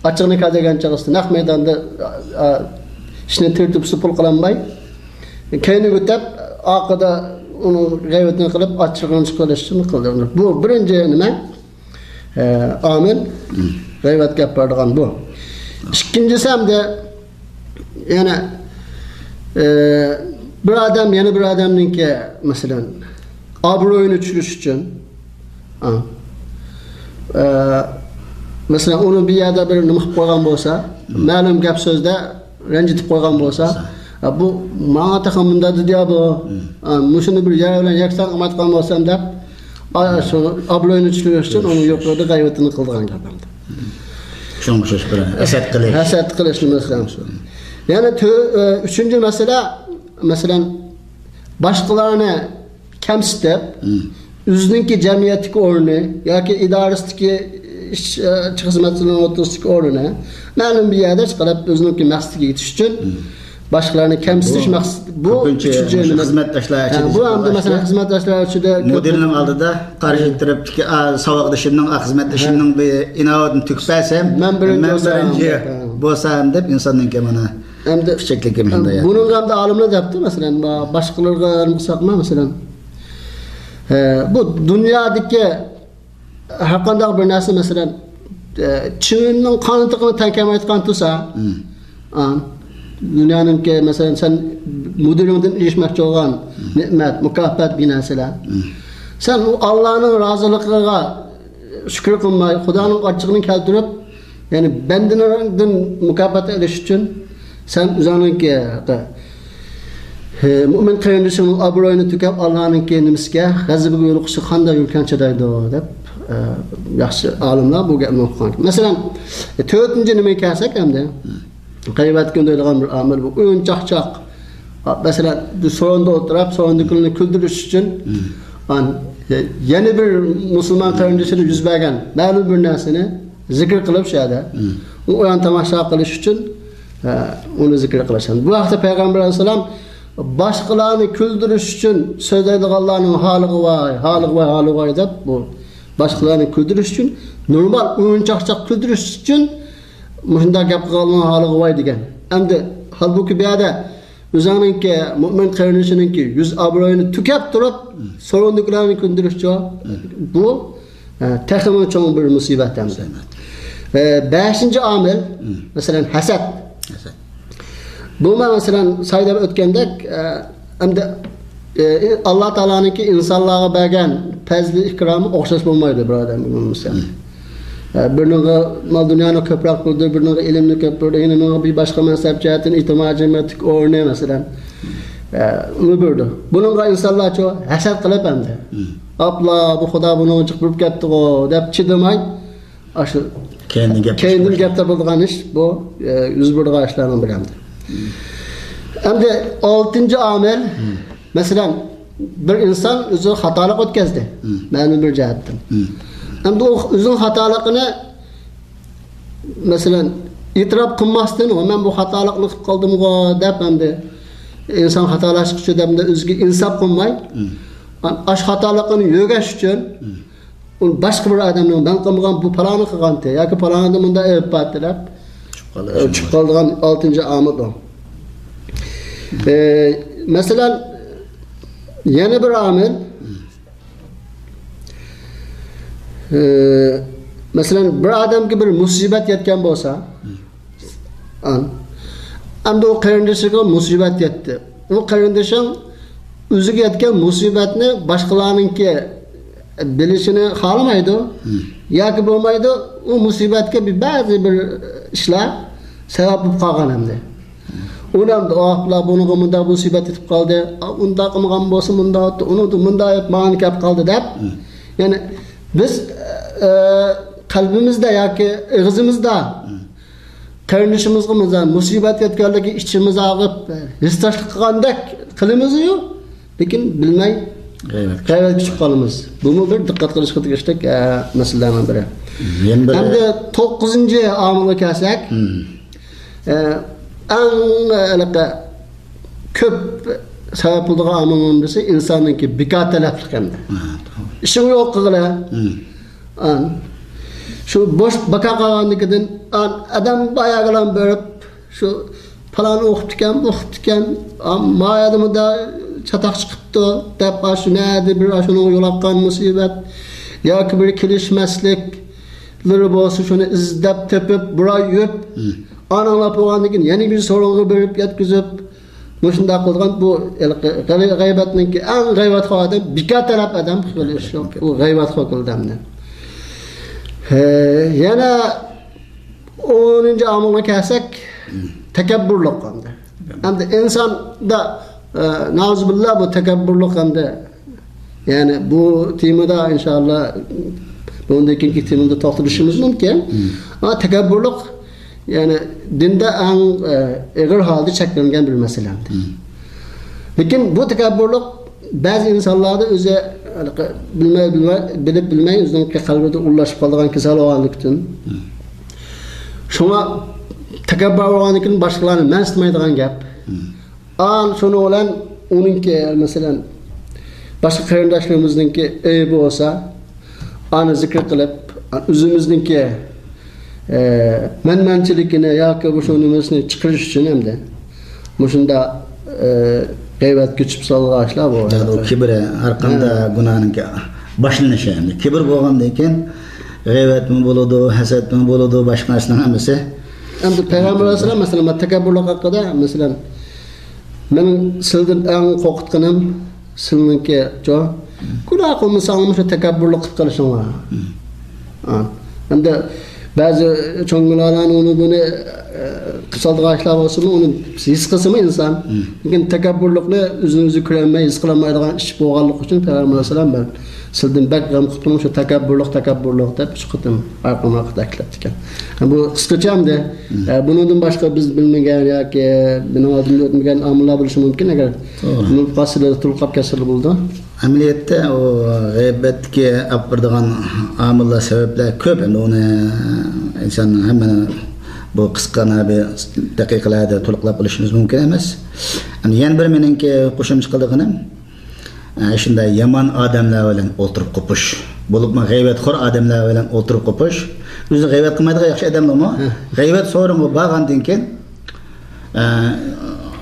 ئاچچىقىنى كەلتۈرگەن چېغىسىدا نەق مەيداندا، ئا، ئىشنى تۈرتۈپ سۇپۇل قىلالماي، كەينىگە ئۆتۈپ، ئارقىدا ئۇنىڭ غەيۋىتىنى قىلىپ، ئاچچىقىنى چىقىرىش ئۈچۈن قىلدى. بۇ بىرىنچى نېمە؟ ئە، ئامىل، غەيۋەتكە ئەپ بارىدىغان بۇ. ئىككىنچىسى ئەمدى يەنە، ئە، بىر ئادەم يەنە بىر ئادەمنىڭكى، مەسىلەن، ئابرۇيىنى چۈشۈرۈش ئۈچۈن، ئا، ئە، مەسىلەن، ئۇنى بىر يەردە بىر نېمە قىلىپ قويغان بولسا، مەلۇم گەپ سۆزدە رەنجىتىپ قويغان بولسا، ئا، بۇ ماڭا تېخى مۇنداق دېدى يا بۇ، ئا، مۇشۇنى بىر يەر بىلەن يەكسان قىلمايدىغان بولسام دەپ، ئا، شۇ ئابرۇيىنى چۈشۈرۈش ئۈچۈن ئۇنىڭ يۇقىرىدا غەيۋىتىنى قىلىدىغان گەپ ئەمدى. شۇنىڭغا ئوخشاش بىر ھەسەت قىلىش. ھەسەت قىلىشنى مەسىلەن شۇ. يەنە تۆ-، ئە، ئۈچىنچى مەسىلە، مەسىلەن، باشقىلارنى كەمسىتىپ، ئۆزىنىڭكى جەمئىيەتتىكى ئورنى ياكى ئىدارىسىدىكى ئىش، ئە، خىزمەتچىلەرنىڭ ئوتتۇرىسىدىكى ئورنىنى مەلۇم بىر يەردە ئىشقىلىپ ئۆزىنىڭكى مەقسىتىگە يېتىش ئۈچۈن باشقىلارنى كەمسىتىش مەقسىتى. بۇ كۆپىنچە ئۈچىنچى مۇشۇ نېمە؟ خىزمەتداشلار ھە، ئىچىدە بۇ ئەمدى مەسىلەن خىزمەتداشلار ئىچىدە مۇدىرنىڭ ئالدىدا قارشى تەرەپتىكى، ئا، ساۋاقدىشىمنىڭ، ئا، خىزمەتدىشىمنىڭ بىر ئىناۋىتىنى تۈگۈپ بەرسەم، مەن بىرىنچى مەن بولسام بىرىنچى دەپ، ھە. بولسام دەپ ئىنساننىڭكى مانا ئەمدى پىچەكلىكى مۇشۇنداق. بۇنىڭغا ئەمدى ئالىملار دەپتۇ، مەسىلەن، ما-، باشقىلارغا نېمە قىلساقمۇ، مەسىلەن، ئە، بۇ دۇنيادىكى ھەرقانداق بىر نەرسە، مەسىلەن، ئە، چىۋىننىڭ قانىتىغىمۇ تەڭ كەلمەيدىغان تۇرسا، ئا، دۇنيانىڭكى، مەسىلەن، سەن مۇدىرىڭدىن ئېرىشمەكچى بولغان نېمەت، مۇكاپات بىر نەرسىلەر. سەن ئۇ ئاللانىڭ رازىلىقىغا شۈكۈر قىلماي، خۇدانىڭ ئاچچىقىنى كەلتۈرۈپ، يەنى بەندىلەردىن مۇكاپات ئېلىش ئۈچۈن سەن ئۆزۈڭنىڭكى، ھە، مۇئمىن قېرىندىشىڭنىڭ ئابرۇيىنى تۆكۈپ، ئاللانىڭكى نېمىسىگە، غەزىپىگە يولۇقۇشقا قانداق يۈرىكىڭ چىدايدۇ دەپ، ئە، ياخشى ئالىملار بۇ گەپنى ئوقۇغان. مەسىلەن، تۆتىنچى نېمىگە كەلسەك ئەمدى، غەيۋەتكە ئۈندەيدىغان بىر ئامىل بۇ. ئويۇنچاقچاق. مەسىلەن، بىر سورۇندا ئولتۇرۇپ، سورۇندىكىلەرنى كۈلدۈرۈش ئۈچۈن، ئان-، يەنە بىر مۇسۇلمان قېرىندىشىدا يۈز بەرگەن مەلۇم بىر نەرسىنى زىكىر قىلىپ شۇ يەردە، ئۇ ئويۇن تاماشا قىلىش ئۈچۈن، ئە، ئۇنى زىكىر قىلىش. بۇ ھەقتە پەيغەمبەر ئەلەيھىسسالام باشقىلارنى كۈلدۈرۈش ئۈچۈن سۆزلەيدىغانلارنىڭ ھالىغا ۋاي، ھالىغا ۋاي، ھالىغا ۋاي دەپ، بۇ باشقىلارنى كۈلدۈرۈش ئۈچۈن، نورمال ئويۇنچاقچاق كۈلدۈرۈش ئۈچۈن مۇشۇنداق گەپ قىلغانلارنىڭ ھالىغا ۋاي دېگەن. ئەمدى ھالبۇكى بۇ يەردە ئۆزۈڭنىڭكى، مۇئمىن قېرىندىشىنىڭكى يۈز ئابرۇيىنى تۈكەپ تۇرۇپ، سورۇندىكىلەرنى كۈلدۈرۈشچۇ؟ بۇ، ئە، تېخىمۇ چوڭ بىر مۇسىبەت ئەمدى. ئە، بەشىنچى ئامىل، مەسىلەن، ھەسەت. ھەسەت. بۇمۇ، مەسىلەن، سايدا ئۆتكەندەك، ئە، ئەمدى، ئە، ئاللا تائالانىڭكى ئىنسانلارغا بەرگەن پەزلى ئىكرامى ئوخشاش بولمايدۇ بىر ئادەمگە بولمىسا. ئە، بىرىنىڭغا مال دۇنيانى كۆپرەك بېرىدۇ، بىرىنىڭغا ئىلىمنى كۆپ بېرىدۇ، يەنە بىرىنىڭغا بىر باشقا مەنسەپ جەھەتتىن ئېتىبار جەمئىيەتتىكى ئورنى، مەسىلەن. ئە، ئۇنى بېرىدۇ. بۇنىڭغا ئىنسانلارچۇ ھەسەت قىلىپ ئەمدى. ئاپلا، بۇ خۇدا بۇنىڭغا جىق بېرىپ كەتتىغۇ دەپ چىدىماي، ئاشۇ كەينىدىن گەپ كەينىدىن گەپ تاپىدىغان ئىش بۇ، ئە، يۈز بېرىدىغان ئىشلارنىڭ بىرى ئەمدى. ئەمدى ئالتىنچى ئامىل، مەسىلەن، بىر ئىنسان ئۆزى خاتالىق ئۆتكەزدى، مەلۇم بىر جەھەتتىن. ئەمدى ئۇ ئۆزىنىڭ خاتالىقىنى، مەسىلەن، ئېتىراپ قىلماستىن، «ۋە مەن بۇ خاتالىقنى قىلىپ قالدىمغۇ» دەپ، ئەمدى ئىنسان خاتالاشقۇچە دەمدە ئۆزىگە ئىنساپ قىلماي، ئاشۇ خاتالىقىنى يۆگەش ئۈچۈن، ئۇنى باشقا بىر ئادەمنىڭ، «مەن قىلمىغان، بۇ پالانى قىلغانتى ياكى پالانىدا مۇنداق ئېلىپ بارتى» دەپ، چۈشۈپ قالىدۇ. ئە، چۈشۈپ قالىدىغان ئالتىنچى ئامىل ئۇ. ئە، مەسىلەن، يەنە بىر ئامىل، ئە، مەسىلەن، بىر ئادەمگە بىر مۇسىبەت يەتكەن بولسا، ئەمدى ئۇ قېرىندىشىغا مۇسىبەت يەتتى. ئۇ قېرىندىشىڭ ئۆزىگە يەتكەن مۇسىبەتنى باشقىلارنىڭكى بىلىشىنى خالىمايدۇ. ياكى بولمايدۇ، ئۇ مۇسىبەتكە بىر، بەزى بىر ئىشلار سەۋەب بولۇپ قالغان ئەمدى. ئۇنى ئەمدى، ئاھ، بۇلار بۇنىڭغا مۇنداق مۇسىبەت يېتىپ قالدى، ئا، ئۇنداق قىلمىغان بولسا مۇنداق ئۆتتى، ئۇنىڭدا مۇنداق ئۆتۈپ ماڭا كەپ قالدى دەپ. يەنى بىز، ئە، قەلبىمىزدە ياكى ئېغىزىمىزدا قېرىندىشىمىزغا مۇسىبەت يەتكەنلىكى ئىچىمىز ئاغرىپ، ھېسداشلىق قىلغاندەك قىلىمىزۇ، لېكىن بىلمەي غەيۋەتكە چۈشۈپ قالىمىز. بۇمۇ بىر دىققەت قىلىشقا تېگىشلىك، ئە، مەسىلىلەرنىڭ بىرى. يەنە بىر ئەمدى توققۇزىنچى ئامىلغا كەلسەك، ئە، ئەڭ، ئە، ھېلىقى كۆپ سەۋەب بولىدىغان ئامىلنىڭ بىرسى ئىنساننىڭكى بىكار تەلەپلىك ئەمدى. ئىشىڭ يوق قىلغىلى. ئان، شۇ بوش بىكار قالغاندىكىدىن، ئان، ئادەم باياغىلام بېرىپ، شۇ پالان ئوقۇپتىكەن، بۇ ئوقۇپتىكەن، ئان، ما يەردە مۇندا چاتاق چىقىپتۇ دەپ، ئاشۇ نەدە بىر، ئاشۇنىڭ يولۇققان مۇسىبەت ياكى بىر كېلىشمەسلىكلىرى بولسا، شۇنى ئىزدەپ تېپىپ، بىر ئاي يۈپ، ئان ئاڭلاپ بولغاندىن كېيىن يەنە بىر سورۇنغا بېرىپ يەتكۈزۈپ، مۇشۇنداق قىلىدىغان بۇ ھېلىقى غەي-، غەيۋەتنىڭكى ئەڭ غەيۋەتخور ئادەم، بىكار تەلەپ ئادەم، بۇ غەيۋەتخور قىلدى ئەمدى. ھە، يەنە ئونىنچى ئامىلغا كەلسەك، تەكەببۇرلۇق ئەمدى. ئەمدى ئىنساندا، ئە، نەئۇزۇبىللا، بۇ تەكەببۇرلۇق ئەمدى. يەنى بۇ تېمىدا ئىنشائاللا بۇندىن كېيىنكى تېمىدا توختىلىشىمىز مۇمكىن. ئەمما تەكەببۇرلۇق، يەنى دىندا ئەڭ، ئە، ئېغىر ھالدا چەكلەنگەن بىر مەسىلە. لېكىن بۇ تەكەببۇرلۇق بەزى ئىنسانلاردا ئۆزى ھېلىقى بىلمەي، بىلمەي، بىلىپ بىلمەي ئۆزىنىڭ قەلبىدە ئورۇنلاشىپ قالىدىغان كېسەل بولغانلىقتىن، شۇڭا تەكەببۇر بولغاندىن كېيىن باشقىلارنى مەنسىتمەيدىغان گەپ. ئان شۇنىڭ بىلەن ئۇنىڭكى، مەسىلەن، باشقا قېرىنداشلىرىمىزنىڭكى ئەيىبى بولسا، ئانى زىكىر قىلىپ، ئۆزىمىزنىڭكى، ئە، مەنمەنچىلىكىنى ياكى مۇشۇ نېمىسىنى چىقىرىش ئۈچۈن ئەمدى مۇشۇنداق، ئە، غەيۋەتكە چۈشۈپ سالغان ئىشلار بۇ. يەنى ئۇ كىبىر، ھەر قانداق گۇناھنىڭكى باشلىنىشى ئەمدى. كىبىر بولغاندىن كېيىن غەيۋەتمۇ بولىدۇ، ھەسەتمۇ بولىدۇ، باشقا نەرسىنىڭ ھەممىسى. ئەمدى پەيغەمبەر ئەلەيھىسسالام، مەسىلەن، مانا تەكەببۇرلۇق ھەققىدە، مەسىلەن، مېنىڭ سىلىدىن ئەڭ قورقۇتقىنىم سىلىنىڭكى، چۇ، گۇناھ قىلمىساڭمۇ شۇ تەكەببۇرلۇق قىلىپ قېلىشىڭلار. ھە. ئەمدى بەزى چوڭ گۇناھلارنى ئۇنى بۇنى، ئە، قىلىپ سالىدىغان ئىشلار بولسىمۇ، ئۇنى ھېس قىلسىمۇ ئىنسان. لېكىن تەكەببۇرلۇقنى ئۆزىنى ئۆزى كۆرەلمەي، ھېس قىلالمايدىغان ئىش بولغانلىقى ئۈچۈن پەيغەمبەر ئەلەيھىسسالام، مەن سىلىدىن بەك غەم قىپتىمەن، شۇ تەكەببۇرلۇق، تەكەببۇرلۇق دەپ ئۈچ قېتىم ئايقۇملارغا تەكىتلەپتىكەن. بۇ قىسقىچە ئەمدى. ئە، بۇنىڭدىن باشقا بىز بىلمىگەن ياكى بىزنىڭ ئالدىمىزدا ئۆتمىگەن ئامىللار بولۇشى مۇمكىن، ئەگەر توغرا. بۇنى قاستىدا تولۇق قاپ كەتسىلا بولىدۇ. ئەمەلىيەتتە ئۇ غەيۋەتكە ئاپىرىدىغان ئامىللار، سەۋەبلەر كۆپ. ئەمدى ئۇنى ئىنساننىڭ ھەممىنى بۇ قىسقا بىر دەقىقىلەردە تولۇقلاپ بولۇشىمىز مۇمكىن ئەمەس. ئەمدى يەنە بىر مېنىڭكى قوشۇمچە قىلىدىغىنىم، ئە، شۇنداق يامان ئادەملەر بىلەن ئولتۇرۇپ قوپۇش. بولۇپمۇ غەيۋەتخور ئادەملەر بىلەن ئولتۇرۇپ قوپۇش. ئۆزى غەيۋەت قىلمايدىغان ياخشى ئادەملەرمۇ. ھە. غەيۋەت سورۇنغا بارغاندىن كېيىن، ئە،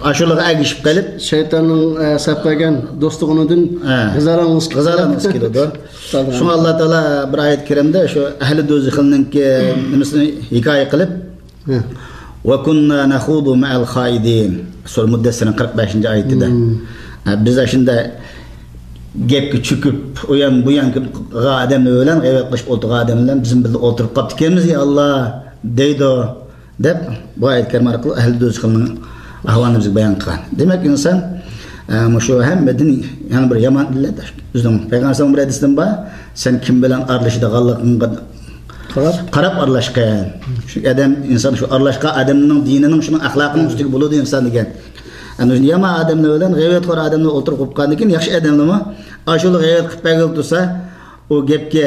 ئاشۇلارغا ئەگىشىپ قېلىپ، شەيتاننىڭ، ئە، سەپ بەرگەن دوستلۇقىدىن، ھە، غىزالانغۇسى كېلىدۇ. غىزالانغۇسى كېلىدۇ. شۇڭا ئاللا تائالا بىر ئايەت كەرىمدە شۇ ئەھلى دوزىخنىڭكى نېمىسىنى ھېكايە قىلىپ، ھە. «وكنا نخوض مع الخائضين». سۈرە مۇددەسسىرنىڭ قىرىق بەشىنچى ئايىتىدە. ھە، بىز ئاشۇنداق گەپكە چۆكۈپ، ئۇ يان بۇ يانغا ئادەملەر بىلەن غەيۋەت قىلىشىپ ئولتۇرغان ئادەملەر بىلەن بىز بىللە ئولتۇرۇپ قاپتىكەنمىز، يا ئاللا، دەيدۇ، دەپ بۇ ئايەت كەرىمە ئارقىلىق ئەھلى دوزىخنىڭ ئەھۋالىنى بىزگە بايان قىلغان. دېمەك، ئىنسان، ئە، مۇشۇ ھەممىدىن يەنە بىر يامان ئىللەت. ئۆزىنىڭ پەيغەمبەر بىر ھەدىسىدىن بار، سەن كىم بىلەن ئارىلىشىدىغانلىقىڭغا قاراپ. قاراپ ئارىلاشقىن. چۈنكى ئادەم، ئىنسان شۇ ئارىلاشقان ئادەمنىڭ دىنىنىڭ، شۇنىڭ ئەخلاقىنىڭ ئۈستىگە بولىدۇ ئىنسان دېگەن. ئەنە شۇ يامان ئادەملەر بىلەن غەيۋەتخور ئادەملەر ئولتۇرۇپ قوپقاندىن كېيىن، ياخشى ئادەملەرمۇ ئاشۇلا غەيۋەت قىلىپ بەرگىلى تۇرسا، ئۇ گەپكە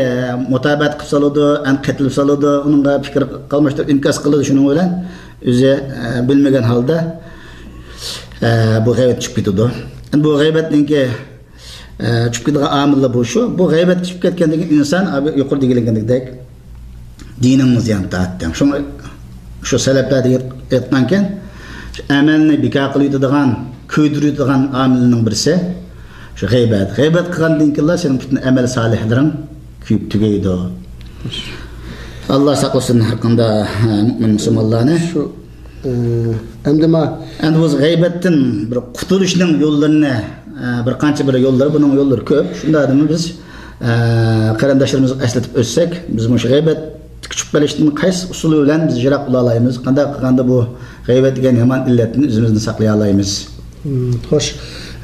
مۇتابىئەت قىلىپ سالىدۇ، ئەنقىتىلىپ سالىدۇ، ئۇنىڭغا پىكىر قالماشتۇرۇپ ئىنكاس قىلىدۇ. شۇنىڭ بىلەن ئۆزى، ئە، بىلمىگەن ھالدا، ئە، بۇ غەيۋەت چۈشۈپ كېتىدۇ. ئەمدى بۇ غەيۋەتنىڭكى ئە، چۈشۈپ كېتىدىغان ئامىللار بۇ شۇ. بۇ غەيۋەتكە چۈشۈپ كەتكەندىن كېيىن ئىنسان، ئابى يۇقىرىدا دېگەنلىكىدەك، دىنىڭنى زىيان تارتتىڭ. شۇڭا شۇ سەلەپلەردە ئېيت-، ئېيتقانكەن، شۇ ئەمەلنى بىكار قىلىۋېتىدىغان، كۆيدۈرۈۋېتىدىغان ئامىلنىڭ بىرسى شۇ غەيۋەت. غەيۋەت قىلغاندىن كېيىنلا سېنىڭ پۈتۈن ئەمەل سالىھلىرىڭ كۆيۈپ تۈگەيدۇ. ئاللا ساقلىسۇن ھەر قانداق، ھە، مۇئمىن مۇسۇلمانلارنى. شۇ، ئە، ئەمدى ما- ئەمدى بىز غەيۋەتتىن بىر قۇتۇلۇشنىڭ يوللىرىنى، ئە، بىر قانچە بىر يوللىرى، بۇنىڭ يوللىرى كۆپ. شۇنداق ئادەمنى بىز ئە، قېرىنداشلىرىمىزغا ئەسلىتىپ ئۆتسەك، بىز مۇشۇ غەيۋەتكە چۈشۈپ قېلىشتىن قايسى ئۇسۇل بىلەن بىز يىراق بولالايمىز؟ قانداق قىلغاندا بۇ غەيۋەت دېگەن يامان ئىللەتتىن ئۆزىمىزنى ساقلىيالايمىز؟ مم، خوش.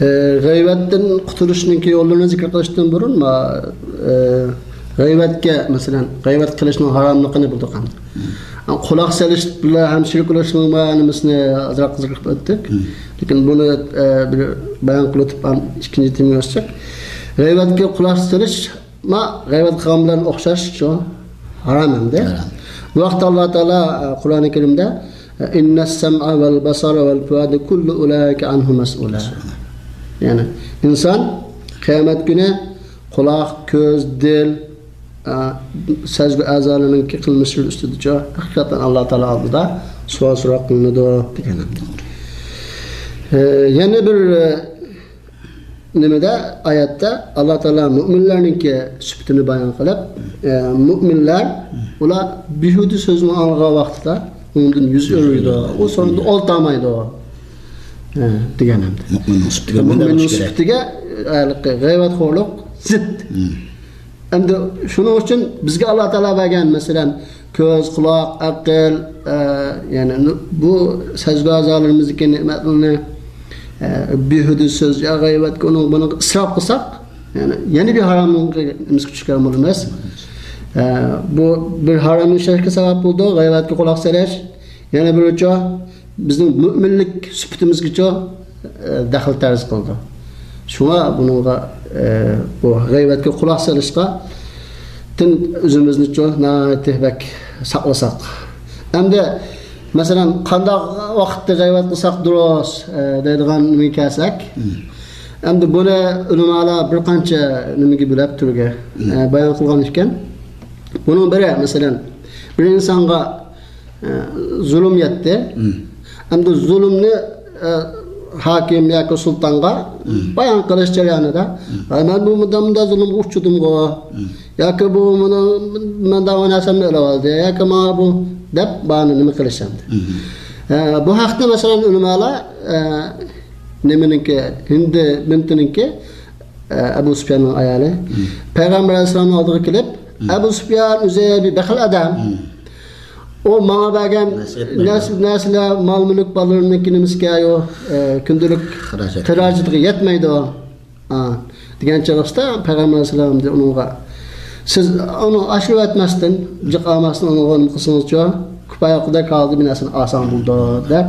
ئە، غەيۋەتتىن قۇتۇلۇشنىڭكى يوللىرىنى زىكىر قىلىشتىن بۇرۇن، ما-، ئە، غەيۋەتكە، مەسىلەن، غەيۋەت قىلىشنىڭ ھاراملىقىنى بىلدۇق ئەمدى. قۇلاق سېلىش بىلەن ھەم شېرىك بولۇشنىڭ مەنىسىنى ئازراق زىكىر قىلىپ ئۆتتۇق. لېكىن بۇنى، ئە، بىر بايان قىلىۋېتىپ، ئىككىنچى تېمىگە ئۆتسەك. غەيۋەتكە قۇلاق سېلىش، ما، غەيۋەت قىلغان بىلەن ئوخشاش، شۇ ھارام ئەمدى. ھارام. بۇ ھەقتە ئاللا تائالا، ئە، قۇرئانى كەرىمدە، ئىننەس سەمئە ۋەل بەسەرە ۋەل فۇئادە كۇللۇ ئۇلائىكە ئەنھۇ مەسئۇلە. يەنى ئىنسان قىيامەت كۈنى قۇلاق، كۆز، دىل، ئە، سەزگۈ ئەزالىرىنىڭكى قىلمىشلىرى ئۈستىدىچۇ، ھەقىقەتەن ئاللا تائالا ئالدىدا سوئال سوراق قىلىنىدۇ دېگەن. ئە، يەنە بىر، ئە، نېمىدە، ئايەتتە ئاللا تائالا مۇئمىنلارنىڭكى سۈپىتىنى بايان قىلىپ، ئە، مۇئمىنلار ئۇلار بىھۇدە سۆزنى ئاڭلىغان ۋاقتىدا ئۇنىڭدىن يۈز ئۆرۈيدۇ، ئۇ سورۇندا ئولتۇرمايدۇ، ئە، دېگەن ئەمدى. مۇئمىننىڭ سۈپىتىگە مۇئمىننىڭ سۈپىتىگە، ئە، غەيۋەتخورلۇق زىت. ئەمدى شۇنىڭ ئۈچۈن بىزگە ئاللا تائالا بەرگەن، مەسىلەن، كۆز، قۇلاق، ئەقىل، ئە، يەنى نۇ-، بۇ سەزگۈ ئەزالىرىمىزدىكى نېمەتلەرنى، ئە، بىھۇدە سۆز يا غەيۋەتكە، ئۇنىڭ بۇنىڭغا ئىسراپ قىلساق، يەنى يەنە بىر ھارامنىڭ نېمىسىگە چۈشكەن بولىمىز. ئە، بۇ بىر ھارامنىڭ ئىشلەشكە سەۋەب بولىدۇ، غەيۋەتكە قۇلاق سېلىش. يەنە بىرىچۇ، بىزنىڭ مۆمىنلىك سۈپىتىمىزگىچۇ، ئە، دەخلى تەرۇز قىلىدۇ. شۇڭا بۇنىڭغا، ئە، بۇ غەيۋەتكە قۇلاق سېلىشقا تىن ئۆزىمىزنىچۇ ناھايىتى بەك ساقلىساق. ئەمدى، مەسىلەن، قانداق ۋاقىتتا غەيۋەت قىلساق دۇرۇس، ئە، دەيدىغان نېمىگە كەلسەك، ئەمدى بۇنى ئۆلىمالار بىر قانچە نېمىگە بۆلەپ تۈرگە، ئە، بايان قىلغان ئىكەن. بۇنىڭ بىرى، مەسىلەن، بىر ئىنسانغا ئە، زۇلۇم يەتتى. ئەمدى زۇلۇمنى، ئە، ھاكىم ياكى سۇلتانغا بايان قىلىش جەريانىدا، «ھە، مەن بۇ مۇنداق، مۇنداق زۇلۇمغا ئۇچرىدىمغۇ، ياكى بۇ مانا مەن دەۋا نەرسەمنى ئېلىۋالدى، ياكى ماڭا بۇ» دەپ، بارىنى نېمە قىلىش ئەمدى. ئە، بۇ ھەقتە، مەسىلەن، ئۆلىمالار، ئە، نېمىنىڭكى، ھىندى بىنتىنىڭكى، ئە، ئەبۇ سۇپياننىڭ ئايالى. پەيغەمبەر ئەلەيھىسسالامنىڭ ئالدىغا كېلىپ، «ئەبۇ سۇپيان ئۆزى بىر بېخىل ئادەم. ئۇ ماڭا بەرگەن نەرسە-، نەرسىلەر، مال-مۈلۈك، بالىلىرىمنىڭكى نېمىسىكەن، ئە، كۈندىلىك خىراجەت. خىراجىتىغا يەتمەيدۇ.» ئا، دېگەن چېغىسىدا پەيغەمبەر ئەلەيھىسسالام دېدى ئۇنىڭغا، «سىز ئۇنى ئاشۇرۇۋەتمەستىن، جىق ئالماستىن ئۇنىڭغا نېمە قىلسىڭىزچۇ، كۇپايە قىلدەك ھالدا بىر نەرسىنى ئالساڭ بولىدۇ» دەپ،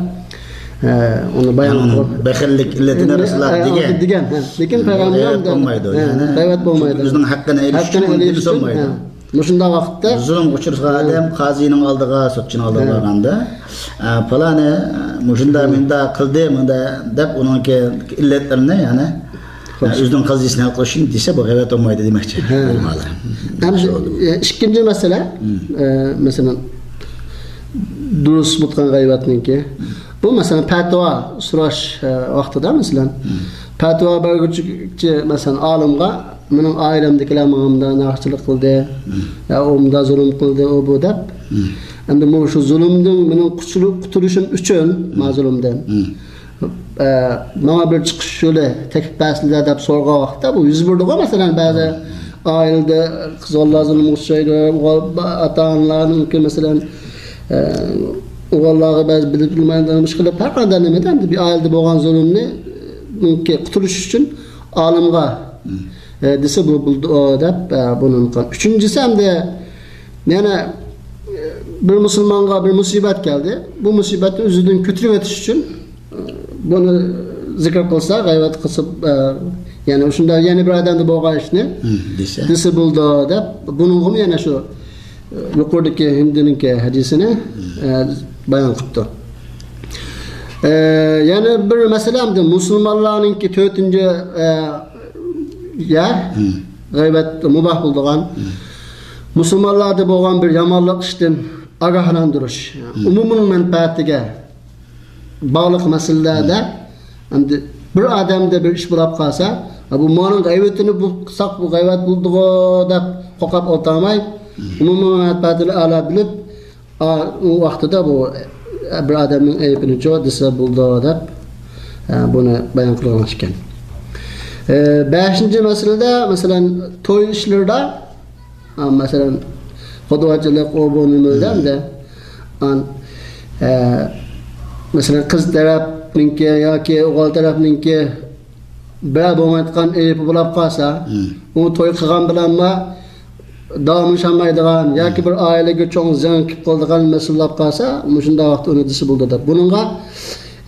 ئە، ئۇنى بايان قىلىپ، بېخىللىك ئىللىتىنى رەسۇلۇللا دېگەن. دېگەن، لېكىن پەيغەمبەر غەيۋەت بولمايدۇ، يەنى غەيۋەت بولمايدۇ. ئۆزىنىڭ ھەققىنى ئېلىش ئۈچۈن، ئە، مۇشۇنداق ۋاقىتتا زۇلۇمغا ئۇچرىغان ئادەم قازىنىڭ ئالدىغا، سوتچىنىڭ ئالدىغا بارغاندا، «ئە، پالانى مۇشۇنداق، مۇنداق قىلدى، مۇنداق» دەپ ئۇنىڭكى ئىللەتلىرىنى، يەنى، ئۆزىنىڭ قەزىيىسىنى ھەل قىلىش ئۈچۈن دېسە، بۇ غەيۋەت بولمايدۇ دېمەكچى. ئەمدى، ئە، ئىككىنچى مەسىلە، ئە، مەسىلەن، دۇرۇس بولغان غەيۋەتنىڭكى. بۇ، مەسىلەن، پەتىۋا سوراش، ئە، ۋاقتىدا، مەسىلەن، پەتىۋا بەرگۈچى، مەسىلەن، ئالىمغا، «مېنىڭ ئائىلەمدىكىلەر ماڭا مۇنداق ناھەقچىلىق قىلدى، يا ئۇ مۇنداق زۇلۇم قىلدى، ئۇ بۇ» دەپ. ئەمدى مۇشۇ زۇلۇمدىن مېنىڭ قۇتۇلۇ-، قۇتۇلۇشۇم ئۈچۈن، ما زۇلۇمدىن، ئە، ماڭا بىر چىقىش يولى تېپىپ بەرسىلە دەپ سورىغان ۋاقىتتا، بۇ يۈز بېرىدىغۇ، مەسىلەن، بەزى ئائىلىدە قىز بالىلار زۇلۇمغا ئۇچرايدۇ، ئوغۇل، ئاتا-ئانىلارنىڭكى، مەسىلەن، ئە، ئوغۇللارغا بەزى بىلىپ بىلمەيدىغان ئىش قىلىپ، ھەر قانداق نېمىدە ئەمدى بىر ئائىلىدە بولغان زۇلۇمنى، نىڭكى قۇتۇلۇش ئۈچۈن ئالىمغا، ئە، دېسە بۇ بولىدۇ، ئۇ دەپ، ئە، بۇنى قىلغان. ئۈچىنچىسى ئەمدى يەنە، ئە، بىر مۇسۇلمانغا بىر مۇسىبەت كەلدى. بۇ مۇسىبەتنى ئۆزىدىن كۆتۈرۈۋېتىش ئۈچۈن، ئە، بۇنى زىكىر قىلسا، غەيۋەت قىلسا، ئە، يەنى شۇنداق يەنە بىر ئادەمدە بولغان ئىشنى دېسە، دېسە بولىدۇ دەپ، بۇنىڭغىمۇ يەنە شۇ يۇقىرىدىكى ھىندىنىڭكى ھەدىسىنى، ئە، بايان قىپتۇ. ئە، يەنە بىر مەسىلە، ئەمدى مۇسۇلمانلارنىڭكى تۆتىنچى، ئە، يەر، غەيۋەت مۇباھ بولىدىغان، مۇسۇلمانلاردا بولغان بىر يامانلىق ئىشتىن ئاگاھلاندۇرۇش، ئومۇمنىڭ مەنپەئەتىگە باغلىق مەسىلىلەردە، ئەمدى بىر ئادەمدە بىر ئىش بولاپ قالسا، «ھە، بۇ مانىڭ غەيۋىتىنى بۇ قىلساق، بۇ غەيۋەت بولىدىغۇ» دەپ قورقۇپ ئولتۇرماي، ئومۇمنىڭ مەنپەئەتىنى ئەلا بىلىپ، ئا، ئۇ ۋاقتىدا بۇ بىر ئادەمنىڭ ئەيىبىنى جۇ دېسە بولىدۇ دەپ، ئە، بۇنى بايان قىلغان ئىكەن. ئە، بەشىنچى مەسىلىدە، مەسىلەن، توي ئىشلىرىدا، ئا، مەسىلەن، غۇدۋاچىلىق، ئۇ بۇ نېمىلەردە، ئان، ئە، مەسىلەن، قىز تەرەپنىڭكى ياكى ئوغۇل تەرەپنىڭكى بىرەر بولمايدىغان ئەيىبى بولۇپ قالسا، ئۇ توي قىلغان بىلەنلا داۋاملىشالمايدىغان ياكى بىر ئائىلىگە چوڭ زىيان كېلىپ قالىدىغان مەسىلە بولۇپ قالسا، مۇشۇنداق ۋاقىتتا ئۇنى دېسە بولىدۇ دەپ. بۇنىڭغا،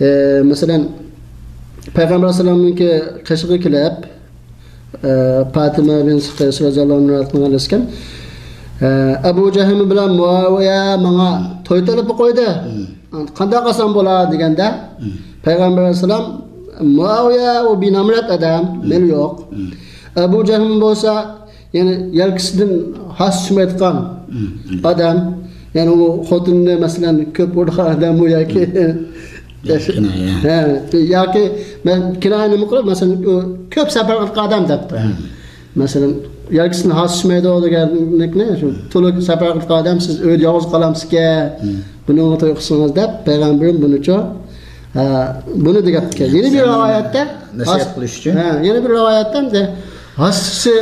ئە، مەسىلەن، پەيغەمبەر ئەلەيھىسسالامنىڭكى قېشىغا كېلىپ، ئە، پاتىمە بىنت قەيس رەزىياللاھۇ ئەنھا رىۋايەت قىلغان ئىكەن. ئە، ئەبۇ جەھىم بىلەن مۇئاۋىيە ماڭا توي تەلىپى قويدى. قانداق قىلسام بولا دېگەندە، پەيغەمبەر ئەلەيھىسسالام، مۇئاۋىيە ئۇ بىنامرات ئادەم، مېلى يوق. ئەبۇ جەھىم بولسا، يەنى يەلكىسىدىن ھاس چۈشمەيدىغان ئادەم. يەنى ئۇ خوتۇنىنى، مەسىلەن، كۆپ ئۇرىدىغان ئادەم بۇ ياكى كىنايە. ھە، ياكى مەن كىنايە نېمە قىلىپ، مەسىلەن، ئۇ كۆپ سەپەر قىلىدىغان ئادەم دەپتۇ. مەسىلەن، يەلكىسىدىن ھاس چۈشمەيدۇ دېگەنلىكنى، شۇ تولا سەپەر قىلىدىغان ئادەم، سىز ئۆيدە يالغۇز قالامسىكەن، بۇنىڭغا توي قىلسىڭىز دەپ، پەيغەمبىرىم بۇنىچۇ، ھە، بۇنى دېگەن ئىكەن. يەنە بىر رىۋايەتتە، نەسىھەت قىلىش ئۈچۈن. ھە، يەنە بىر رىۋايەتتە، ھاسىسى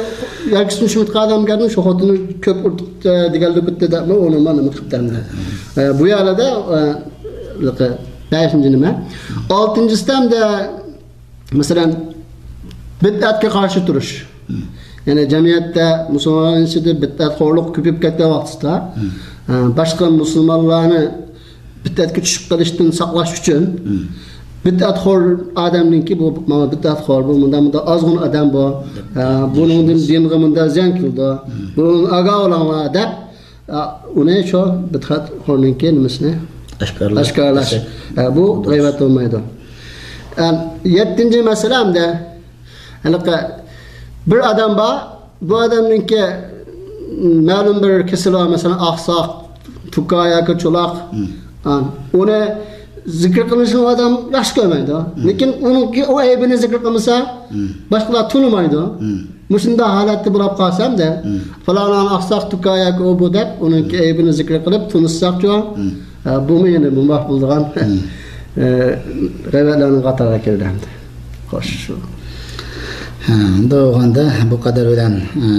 يەلكىسىدىن چۈشمەيدىغان ئادەم گەپنى شۇ خوتۇنى كۆپ ئۇرۇپ، ئە، دېگەنلىك ئۆتتى دەپمۇ ئۇنى مانا نېمە قىپتۇ ئەمدى. ئە، بۇ يەردە، ئە، بەشىنچى نېمە. ئالتىنچىسىدا ئەمدى، مەسىلەن، بىدئەتكە قارشى تۇرۇش. يەنى جەمئىيەتتە مۇسۇلمانلارنىڭ ئىچىدە بىدئەتخورلۇق كۆپىيىپ كەتكەن ۋاقتىدا، ئە، باشقا مۇسۇلمانلارنى بىدئەتكە چۈشۈپ قېلىشتىن ساقلاش ئۈچۈن، بىدئەتخور ئادەمنىڭكى، بۇ مانا بىدئەتخور، بۇ مۇنداق، مۇنداق ئازغۇن ئادەم بۇ، ئە، بۇنىڭدىن دىنغا مۇنداق زىيان كېلىدۇ، بۇنىڭدىن ئاگاھ بولۇڭلار دەپ، ئە، ئۇنى شۇ بىدئەتخورنىڭكى نېمىسىنى ئاشكارىلاش. ئاشكارىلاش. ئە، بۇ غەيۋەت بولمايدۇ. ئە، يەتتىنچى مەسىلە ئەمدى، ھېلىقى بىر ئادەم بار، بۇ ئادەمنىڭكى مەلۇم بىر كېسىلى بار، مەسىلەن، ئاقساق، توكا ياكى چولاق. ئە، ئۇنى زىكىر قىلىشنى ئۇ ئادەم ياخشى كۆرمەيدۇ. لېكىن ئۇنىڭكى ئۇ ئەيىبىنى زىكىر قىلمىسا، باشقىلار تونۇمايدۇ. مۇشۇنداق ھالەتتە بولۇپ قالسا ئەمدى، پالانانىڭ ئاقساق، توكا ياكى ئۇ بۇ دەپ، ئۇنىڭكى ئەيىبىنى زىكىر قىلىپ تونۇتساقچۇ، ئە، بۇمۇ يەنە مۇباھ بولىدىغان، ئە، غەيۋەتلەرنىڭ قاتارىغا كىرىدۇ ئەمدى. خوش، شۇ. ھە، ئۇنداق بولغاندا بۇ قەدەر بىلەن، ئە،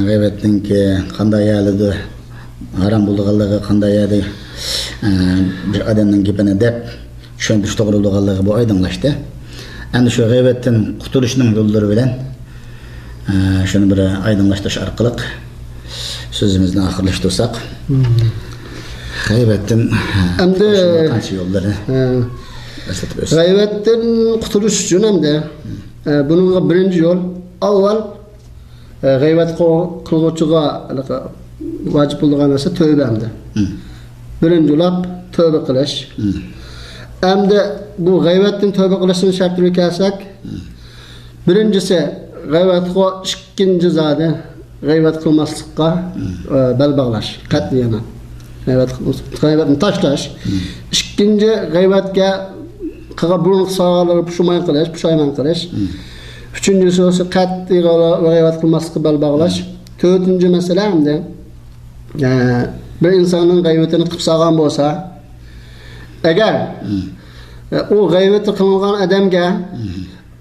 غەيۋەتنىڭكى قانداق يەردە ھارام بولىدىغانلىقى، قانداق يەردە، ئە، بىر ئادەمنىڭ گېپىنى دەپ چۈشەندۈرۈش توغرا بولىدىغانلىقى بۇ ئايدىڭلاشتى. ئەمدى شۇ غەيۋەتتىن قۇتۇلۇشنىڭ يوللىرى بىلەن، ئە، شۇنى بىر ئايدىڭلاشتۇرۇش ئارقىلىق سۆزىمىزنى ئاخىرلاشتۇرساق. غەيۋەتتىن، ئە، ئەمدى قۇتۇلۇشنىڭ قانچە يوللىرى ھە. ئەسلىتىپ ئۆتسەك. غەيۋەتتىن قۇتۇلۇش ئۈچۈن ئەمدى، ئە، بۇنىڭغا بىرىنچى يول، ئاۋۋال، ئە، غەيۋەت قىل-، قىلغۇچىغا ۋاجىپ بولىدىغان نەرسە تۆۋبە ئەمدى. بىرىنچى يول تۆۋبە قىلىش. ئەمدى بۇ غەيۋەتتىن تۆۋبە قىلىشنىڭ شەرتلىرىگە كەلسەك، بىرىنچىسى، غەيۋەتخور ئىككىنچى زادى غەيۋەت قىلماسلىققا، ئە، بەل باغلاش، قەتئىي يەنە. غەيۋەت قىلماسلىق، غەيۋەتنى تاشلاش. ئىككىنچى، غەيۋەتكە قىلغان بۇرۇنقى سالغانلىرىغا پۇشايمان قىلىش، پۇشايمان قىلىش. ئۈچىنچىسى بولسا قەتئىي غەيۋەت قىلماسلىققا بەل باغلاش. تۆتىنچى مەسىلە ئەمدى، ئە، بىر ئىنساننىڭ غەيۋىتىنى قىلىپ سالغان بولسا، ئەگەر، ئە، ئۇ غەيۋىتى قىلىنغان ئادەمگە،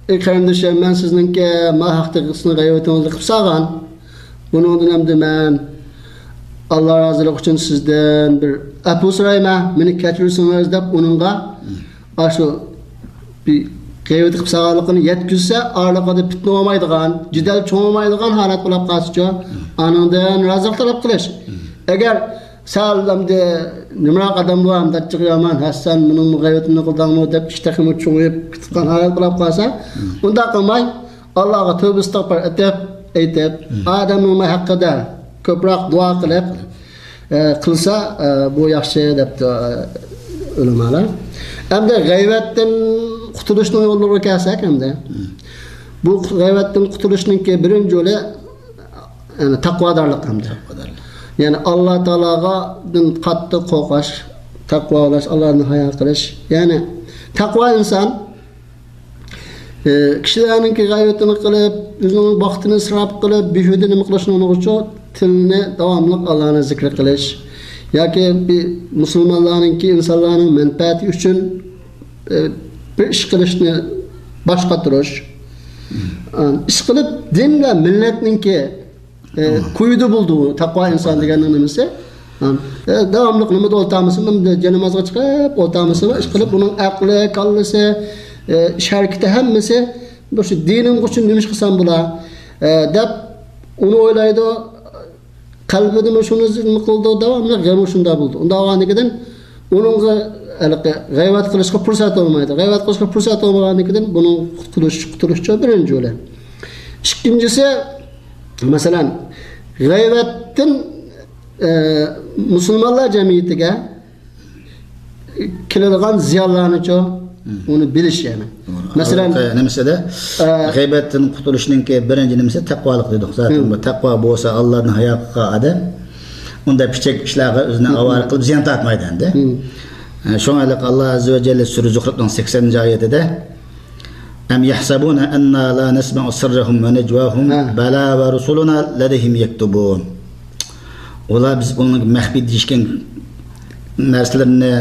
ئەي قېرىندىشىم، مەن سىزنىڭكى ما ھەقتىكى غەيۋىتىڭىزنى قىلىپ سالغان. بۇنىڭدىن ئەمدى مەن ئاللا رازىلىقى ئۈچۈن سىزدىن بىر ئەپۇ سورايمەن، مېنى كەچۈرسىڭىز دەپ ئۇنىڭغا ئاشۇ بىر غەيۋىتى قىلىپ سالغانلىقىنى يەتكۈزسە، ئارىلىقىدا پىتنە بولمايدىغان، جېدەل چوڭىمايدىغان ھالەت بولۇپ قالسىچۇ، ئانىڭدىن رازىلىق تەلەپ قىلىش. ئەگەر سەل ئەمدى نېمىراق ئادەم بۇ، ئەمدى ئاچچىقى يامان، ھە، سەن مېنىڭمۇ غەيۋىتىمنى قىلدىڭمۇ دەپ ئىشى تېخىمۇ چوڭىيىپ كېتىدىغان ھالەت بولۇپ قالسا، ئۇنداق قىلماي، ئاللاغا تۆبە ئىستىغپار ئېتىپ، ئېيتىپ، ئادەمنىڭ مەن ھەققىدە كۆپرەك دۇئا قىلىپ، ئە، قىلسا، ئە، بۇ ياخشى دەپتۇ، ئە، ئۆلىمالار. ئەمدى غەيۋەتتىن قۇتۇلۇشنىڭ يوللىرىغا كەلسەك ئەمدى. بۇ غەيۋەتتىن قۇتۇلۇشنىڭكى بىرىنچى يولى، يەنى تەقۋادارلىق ھەمدە. تەقۋادارلىق. يەنى ئاللا تائالاغا دىن قاتتىق قورقۇش، تەقۋا قىلىش، ئاللادىن ھايا قىلىش. يەنى تەقۋا ئىنسان، ئى، كىشىلەرنىڭكى غەيۋىتىنى قىلىپ، ئۆزىنىڭ ۋاقتىنى ئىسراپ قىلىپ، بىھۇدە نېمە قىلىشنى ئۇنىڭغىچۇ تىلىنى داۋاملىق ئاللانى زىكرى قىلىش ياكى بىر مۇسۇلمانلارنىڭكى ئىنسانلارنىڭ مەنپەئەتى ئۈچۈن، ئى، بىر ئىش قىلىشنى باش قاتۇرۇش. ئىشقىلىپ دىن ۋە مىللەتنىڭكى، ئە، كويىدا بولىدۇ تەقۋا ئىنسان دېگەننىڭ نېمىسى؟ ئە، داۋاملىق نېمىدە ئولتۇرمىسىمۇ، جانامازغا چىقىپ ئولتۇرمىسىمۇ، ئىشقىلىپ ئۇنىڭ ئەقلى، كاللىسى، ئە، ئىش ھەرىكىتى ھەممىسى مۇشۇ دىنىم ئۈچۈن نېمە ئىش قىلسام بولا، ئە، دەپ ئۇنى ئويلايدۇ. قەلبىدىمۇ شۇنى زىننە قىلىدۇ، داۋاملىق غېمى شۇنداق بولىدۇ. ئۇنداق بولغاندىكىن ئۇنىڭغا ھېلىقى غەيۋەت قىلىشقا پۇرسەت بولمايدۇ. غەيۋەت قىلىشقا پۇرسەت بولمىغاندىكىن بۇنىڭ قۇتۇلۇش، قۇتۇلۇش يولى بىرىنچى يولى. ئىككىنچىسى، مەسىلەن، غەيۋەتتىن، ئە، مۇسۇلمانلار جەمئىيىتىگە كېلىدىغان زىيانلارنىچۇ، ئۇنى بىلىش يەنى. مەسىلەن، ئاۋۋالقى نېمىسىدە، ئە، غەيۋەتتىن قۇتۇلۇشنىڭكى بىرىنچى نېمىسى تەقۋالىق دېدۇق. زاتەن بۇ تەقۋا بولسا، ئاللادىن ھايا قىلغان ئادەم ئۇنداق پىچەك ئىشلارغا ئۆزىنى ئاۋارە قىلىپ زىيان تارتمايدۇ ئەمدى. ئە، شۇڭا ھېلىقى ئاللا ئەززە ۋە جەللە سۈرە زۇخرۇفنىڭ سەكسەنىنچى ئايىتىدە، «أم يحسبون أنا لا نسمع سرهم ونجواهم، بلى ورسلنا لديهم يكتبون.» ئۇلار بىز ئۇنىڭ مەخپىي دېيىشكەن نەرسىلىرىنى،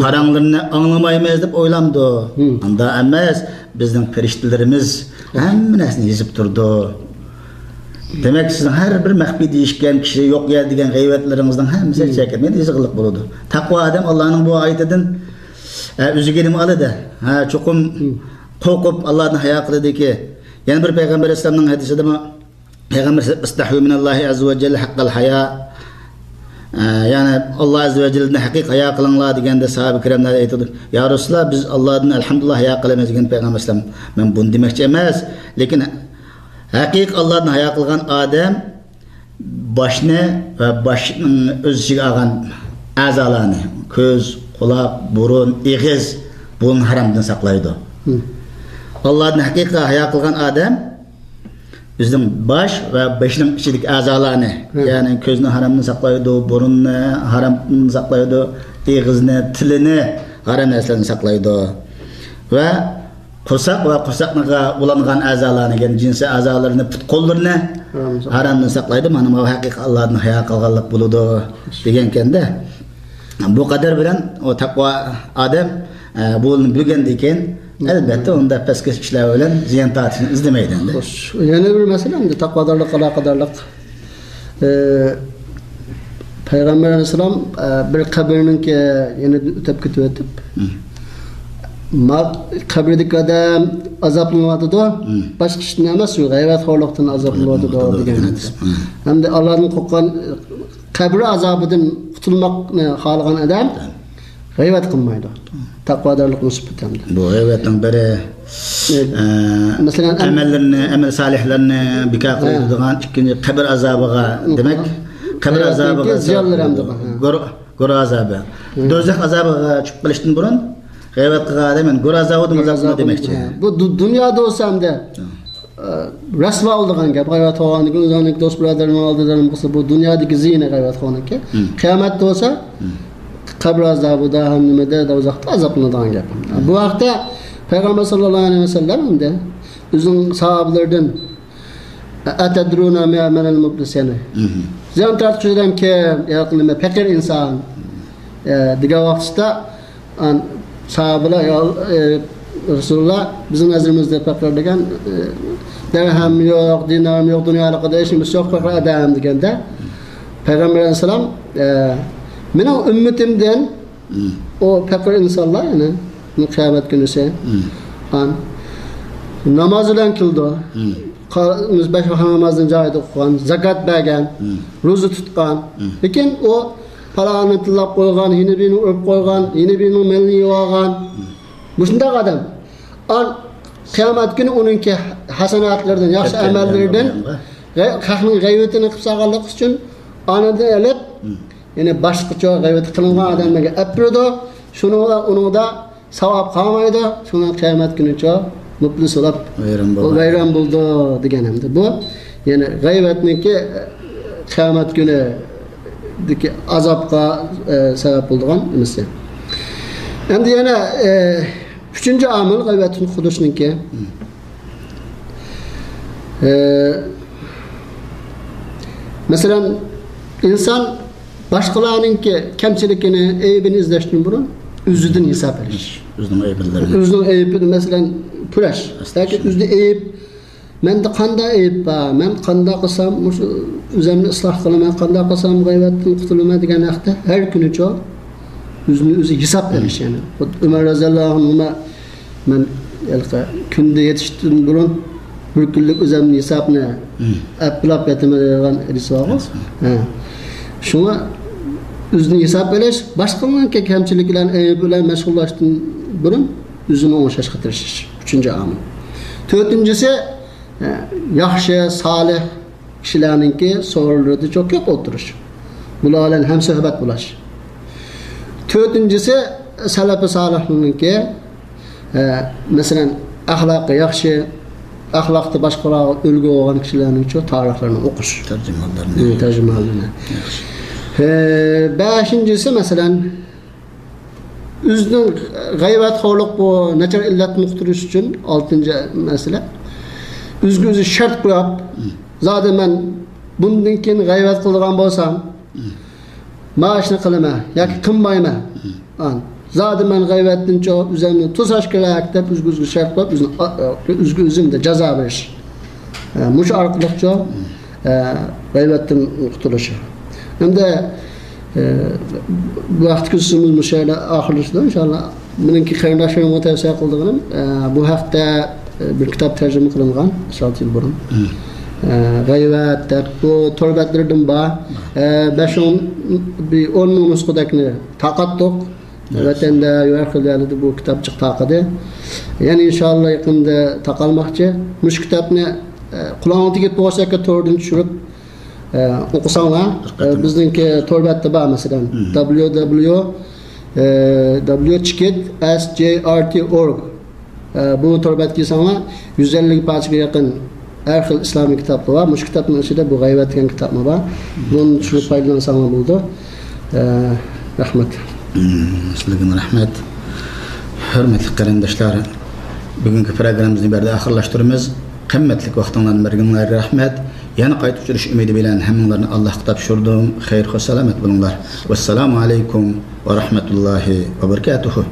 پاراڭلىرىنى ئاڭلىمايمىز دەپ ئويلامدۇ؟ ئۇنداق ئەمەس، بىزنىڭ پەرىشتىلىرىمىز ھەممە نەرسىنى يېزىپ تۇرىدۇ. دېمەك، سىزنىڭ ھەر بىر مەخپىي دېيىشكەن كىشى يوق يەر دېگەن غەيۋەتلىرىڭىزنىڭ ھەممىسى چەكلىمەي يېزىقلىق بولىدۇ. تەقۋا ئادەم ئاللانىڭ بۇ ئايىتىدىن، ئە، ئۆزىگە نېمە ئالىدۇ؟ ھە، چوقۇم قورقۇپ ئاللادىن ھايا قىلىدىكى. يەنە بىر پەيغەمبەر ئەلەيھىسسالامنىڭ ھەدىسىدىمۇ پەيغەمبەر ئەلەيھىسسالام، «استحيوا من الله عز وجل حق الحياء.» ئە، يەنى، «ئاللا ئەززە ۋە جەللىدىن ھەقىقىي ھايا قىلىڭلار» دېگەندە، ساھابە كىراملار ئېيتىدۇ، «يا رەسۇلاللا، بىز ئاللادىن ئەلھەمدۇلىللا ھايا قىلىمىز» دېگەن پەيغەمبەر ئەلەيھىسسالام. مەن بۇنى دېمەكچى ئەمەس، لېكىن ھەقىقىي ئاللادىن ھايا قىلغان ئادەم باشنى ۋە باشنىڭ ئۆز ئىچىگە ئالغان ئەزالارنى، كۆز، قۇلاق، بۇرۇن، ئېغىز، بۇنى ھارامدىن ساقلايدۇ. ئاللادىن ھەقىقىي ھايا قىلغان ئادەم ئۆزىنىڭ باش ۋە بېشىنىڭ ئىچىدىكى ئەزالارنى، يەنى كۆزنى ھارامدىن ساقلايدۇ، بۇرۇننى ھارامدىن ساقلايدۇ، ئېغىزنى، تىلىنى ھارام نەرسىلەردىن ساقلايدۇ. ۋە قورساق ۋە قورساقنىغا ئۇلانغان ئەزالارنى، يەنى جىنسىي ئەزالىرىنى، پۇت-قوللىرىنى ھارامدىن ساقلايدۇ. مانا بۇ ھەقىقىي ئاللادىن ھايا قىلغانلىق بولىدۇ دېگەنكەندە. بۇ قەدەر بىلەن ئۇ تەقۋا ئادەم، ئە، بۇنى بىلگەندىن كېيىن، ئەلبەتتە، ئۇنداق پەسكەش ئىشلار بىلەن زىيان تارتىشنى ئىزدىمەيدۇ ئەمدى. خوش، يەنە بىر مەسىلە ئەمدى تەقۋادارلىققا ئالاقىدارلىق. ئە، پەيغەمبەر ئەلەيھىسسالام، ئە، بىر قەبرىنىڭكى يېنىدىن ئۆتۈپ كېتىۋېتىپ، ما-، قەبرىدىكى ئادەم ئازابلىنىۋاتىدۇ، باشقا ئىشتىن ئەمەس، شۇ غەيۋەتخورلۇقتىن ئازابلىنىۋاتىدۇ دېگەن. ھەمدە ئاللادىن قورققان، قەبرە ئازابىدىن قۇتۇلماقنى خالىغان ئادەم غەيۋەت قىلمايدۇ. تەقۋادارلىقنىڭ سۈپىتى ھەمدە. بۇ غەيۋەتنىڭ بىرى، ئە، مەسىلەن، ئەم- ئەمەللىرىنى، ئەمەل سالىھلىرىنى بىكار قىلىدىغان، ئىككىنچى، قەبرە ئازابىغا، دېمەك، قەبرە ئازابىغا زىيانلىرى ھەمدە بار. گور-، گور ئازابى. دوزاخ ئازابىغا چۈشۈپ قېلىشتىن بۇرۇن غەيۋەت قىلغان ئادەم، يەنى گور ئازابىدىن ئازابلىنىدۇ دېمەكچى. بۇ دۇ-، دۇنيادا بولسا ئەمدى، ئە، رەسۋا بولىدىغان گەپ. غەيۋەت قىلغاندىن كېيىن ئۆزۈڭنىڭ دوست بۇرادەرلىرىنىڭ ئالدىدا بولسا، بۇ دۇنيادىكى زىيىنى غەيۋەت قىلغاندىن كېيىن. قىيامەتتە بولسا، قەبرە ئازابىدا ھەم نېمىدە، دوزاختا ئازابلىنىدىغان گەپ. بۇ ھەقتە پەيغەمبەر ساللاللاھۇ ئەلەيھى ۋەسەللەم ئەمدى ئۆزىنىڭ ساھابىلىرىدىن، «أتدرون ما، من المفلس؟» يەنى، زىيان تارتقۇچى ئادەم كىم؟ يا نېمە، پەقىر ئىنسان، ئە، دېگەن ۋاقتىدا، ئان-، ساھابىلەر، يا، ئە، رەسۇلۇللا، بىزنىڭ نەزىرىمىزدە پەقىر دېگەن، ئە، دىرھەم يوق، دىنارىم يوق، دۇنيالىقىدا ھېچ نېمىسى يوق، پەقىر ئادەم دېگەندە، پەيغەمبەر ئەلەيھىسسالام، ئە، مېنىڭ ئۈممىتىمدىن ئۇ پەقىر ئىنسانلار، يەنى قىيامەت كۈنىسى. ئان-، ناماز بىلەن كېلىدۇ. قا-، بەش ۋاق نامازنى جايىدا ئوقۇغان، زاكات بەرگەن، روزا تۇتقان. لېكىن ئۇ پالانىنى تىللاپ قويغان، يەنە بىرىنى ئۇرۇپ قويغان، يەنە بىرىنىڭ مېلىنى يېۋالغان. مۇشۇنداق ئادەم. ئان-، قىيامەت كۈنى ئۇنىڭكى ھەسەناتلىرىدىن، ياخشى ئەمەللىرىدىن غەي-، خەقنىڭ غەيۋىتىنى قىلىپ سالغانلىقى ئۈچۈن ئانىدىن ئېلىپ، يەنى باشقىچە غەيۋىتى قىلىنغان ئادەملەرگە ئەپ بېرىدۇ. شۇنىڭ بىلەن ئۇنىڭدا ساۋاب قالمايدۇ. شۇنىڭ قىيامەت كۈنىچە مۇپلىس بولۇپ، ۋەيران بولىدۇ. ۋەيران بولىدۇ دېگەن ئەمدى. بۇ، يەنى غەيۋەتنىڭكى قىيامەت كۈنىدىكى ئازابقا، ئە، سەۋەب بولىدىغان نېمىسى. ئەمدى يەنە، ئە، ئۈچىنچى ئامىل غەيۋەتتىن قۇتۇلۇشنىڭكى. ئە، مەسىلەن، ئىنسان باشقىلارنىڭكى كەمچىلىكىنى، ئەيىبىنى ئىزدەشتىن بۇرۇن ئۆزىدىن ھېساب ئېلىش. ئۆزىنىڭ ئەيىبلىرىنى. ئۆزىنىڭ ئەيىبىنى، مەسىلەن، پۈرەش. ياكى ئۆزىدە ئەيىب، مەندە قانداق ئەيىب بار، مەن قانداق قىلسام مۇشۇ ئۆزۈمنى ئىسلاھ قىلىمەن، قانداق قىلسام غەيۋەتتىن قۇتۇلىمەن دېگەن ھەقتە ھەر كۈنىچۇ ئۆزىنى ئۆزى ھېساب بېرىش، يەنى خۇددى ئۆمەر رەزىياللاھۇ ئەنھۇما، مەن ھېلىقى كۈندە يېتىشتىن بۇرۇن بىر كۈنلۈك ئۆزۈمنى ھېسابنى ئەپلەپ ياتىمەن دەيدىغان ھەدىس بارغۇ. ھە. شۇڭا ئۆزىنى ھېساب بېرىش، باشقىلارنىڭكى كەمچىلىكى بىلەن، ئەيىبى بىلەن مەشغۇللاشتىن بۇرۇن ئۆزىنى ئوڭشاشقا تىرىشىش. ئۈچىنچى ئامىل. تۆتىنچىسى، ئە، ياخشى، سالىھ كىشىلەرنىڭكى سورۇنلىرىدا چوقۇپ ئولتۇرۇش. بۇلار بىلەن ھەمسۆھبەت بولۇش. تۆتىنچىسى، سەلەپى سالىھنىڭكى، ئە، مەسىلەن، ئەخلاقى ياخشى، ئەخلاقتا باشقىلارغا ئۈلگە بولغان كىشىلەرنىڭچۇ تارىخلىرىنى ئوقۇش. تەرجىمىھاللىرىنى. ھە، تەرجىمىھاللىرىنى. ياخشى. ئە، بەشىنچىسى، مەسىلەن، ئۆزىنىڭ غەيۋەتخورلۇق، بۇ ناچار ئىللەتنى قۇتۇلدۇرۇش ئۈچۈن ئالتىنچى مەسىلە. ئۆزىگە ئۆزى شەرت قويۇپ، زادى مەن بۇندىن كېيىن غەيۋەت قىلىدىغان بولسام، ما ئىشنى قىلىمەن ياكى قىلمايمەن. ئان، زادى مەن غەيۋەتتىنچۇ ئۆزۈمنى توساش كېرەك دەپ ئۆزىگە ئۆزى شەرت قويۇپ، ئۆزىنى، ئۆزىگە ئۆزىنى جازا بېرىش. ئە، مۇشۇ ئارقىلىقچۇ، ئە، غەيۋەتتىن قۇتۇلۇشى. ئەمدى، ئە، بۇ ھەقتىكى سۆزىمىز مۇشۇ يەردە ئاخىرلىشىدۇ، ئىنشاللا. مېنىڭكى قېرىنداشلىرىمغا تەۋسىيە قىلىدىغىنىم، ئە، بۇ ھەقتە، ئە، بىر كىتاب تەرجىمە قىلىنغان، ئىسرائىل تىلبۇرۇن. ئە، غەيۋەت دەپ، بۇ تور بەتلىرىدىن بار. ئە، بەش ئون، بىر ئون مىڭ نۇسخىدەكنى تارقاتتۇق. ۋەتەندە ۋە ھەر خىل يەرلەردە بۇ كىتاب جىق تارقىدى. يەنە ئىنشاللا يېقىندا تارقالماقچى. مۇشۇ كىتابنى، ئە، قۇلاقنىڭ تېگىپ بولسا توردىن چۈشۈرۈپ، ئە، ئوقۇساڭلار، ئە، بىزنىڭكى تور بەتتە بار، مەسىلەن، W W W چېكىت S J R T org. ئە، بۇ تور بەتكە كىرسەڭلار، يۈز ئەللىك پارچىغا يېقىن ھەر خىل ئىسلامىي كىتابلار بار. مۇشۇ كىتابنىڭ ئىچىدە بۇ غەيۋەت دېگەن كىتابمۇ بار. بۇنى چۈشۈرۈپ پايدىلانساڭلار بولىدۇ. ئە، رەھمەت. مم، سىلىگىمۇ رەھمەت. ھۆرمەتلىك قېرىنداشلار، بۈگۈنكى پروگراممىمىزنى بۇ يەردە ئاخىرلاشتۇرىمىز. قىممەتلىك ۋاقتىڭلارنى بەرگىنىڭلارغا رەھمەت. يەنە قايتا ئۇچرىشىش ئۈمىدى بىلەن ھەممىڭلارنى ئاللاھقا تاپشۇردۇم. خەير خوش سالامەت بولۇڭلار. ۋەسسالامۇ ئەلەيكۇم ۋە رەھمەتۇللاھى ۋە بەرىكاتۇھۇ.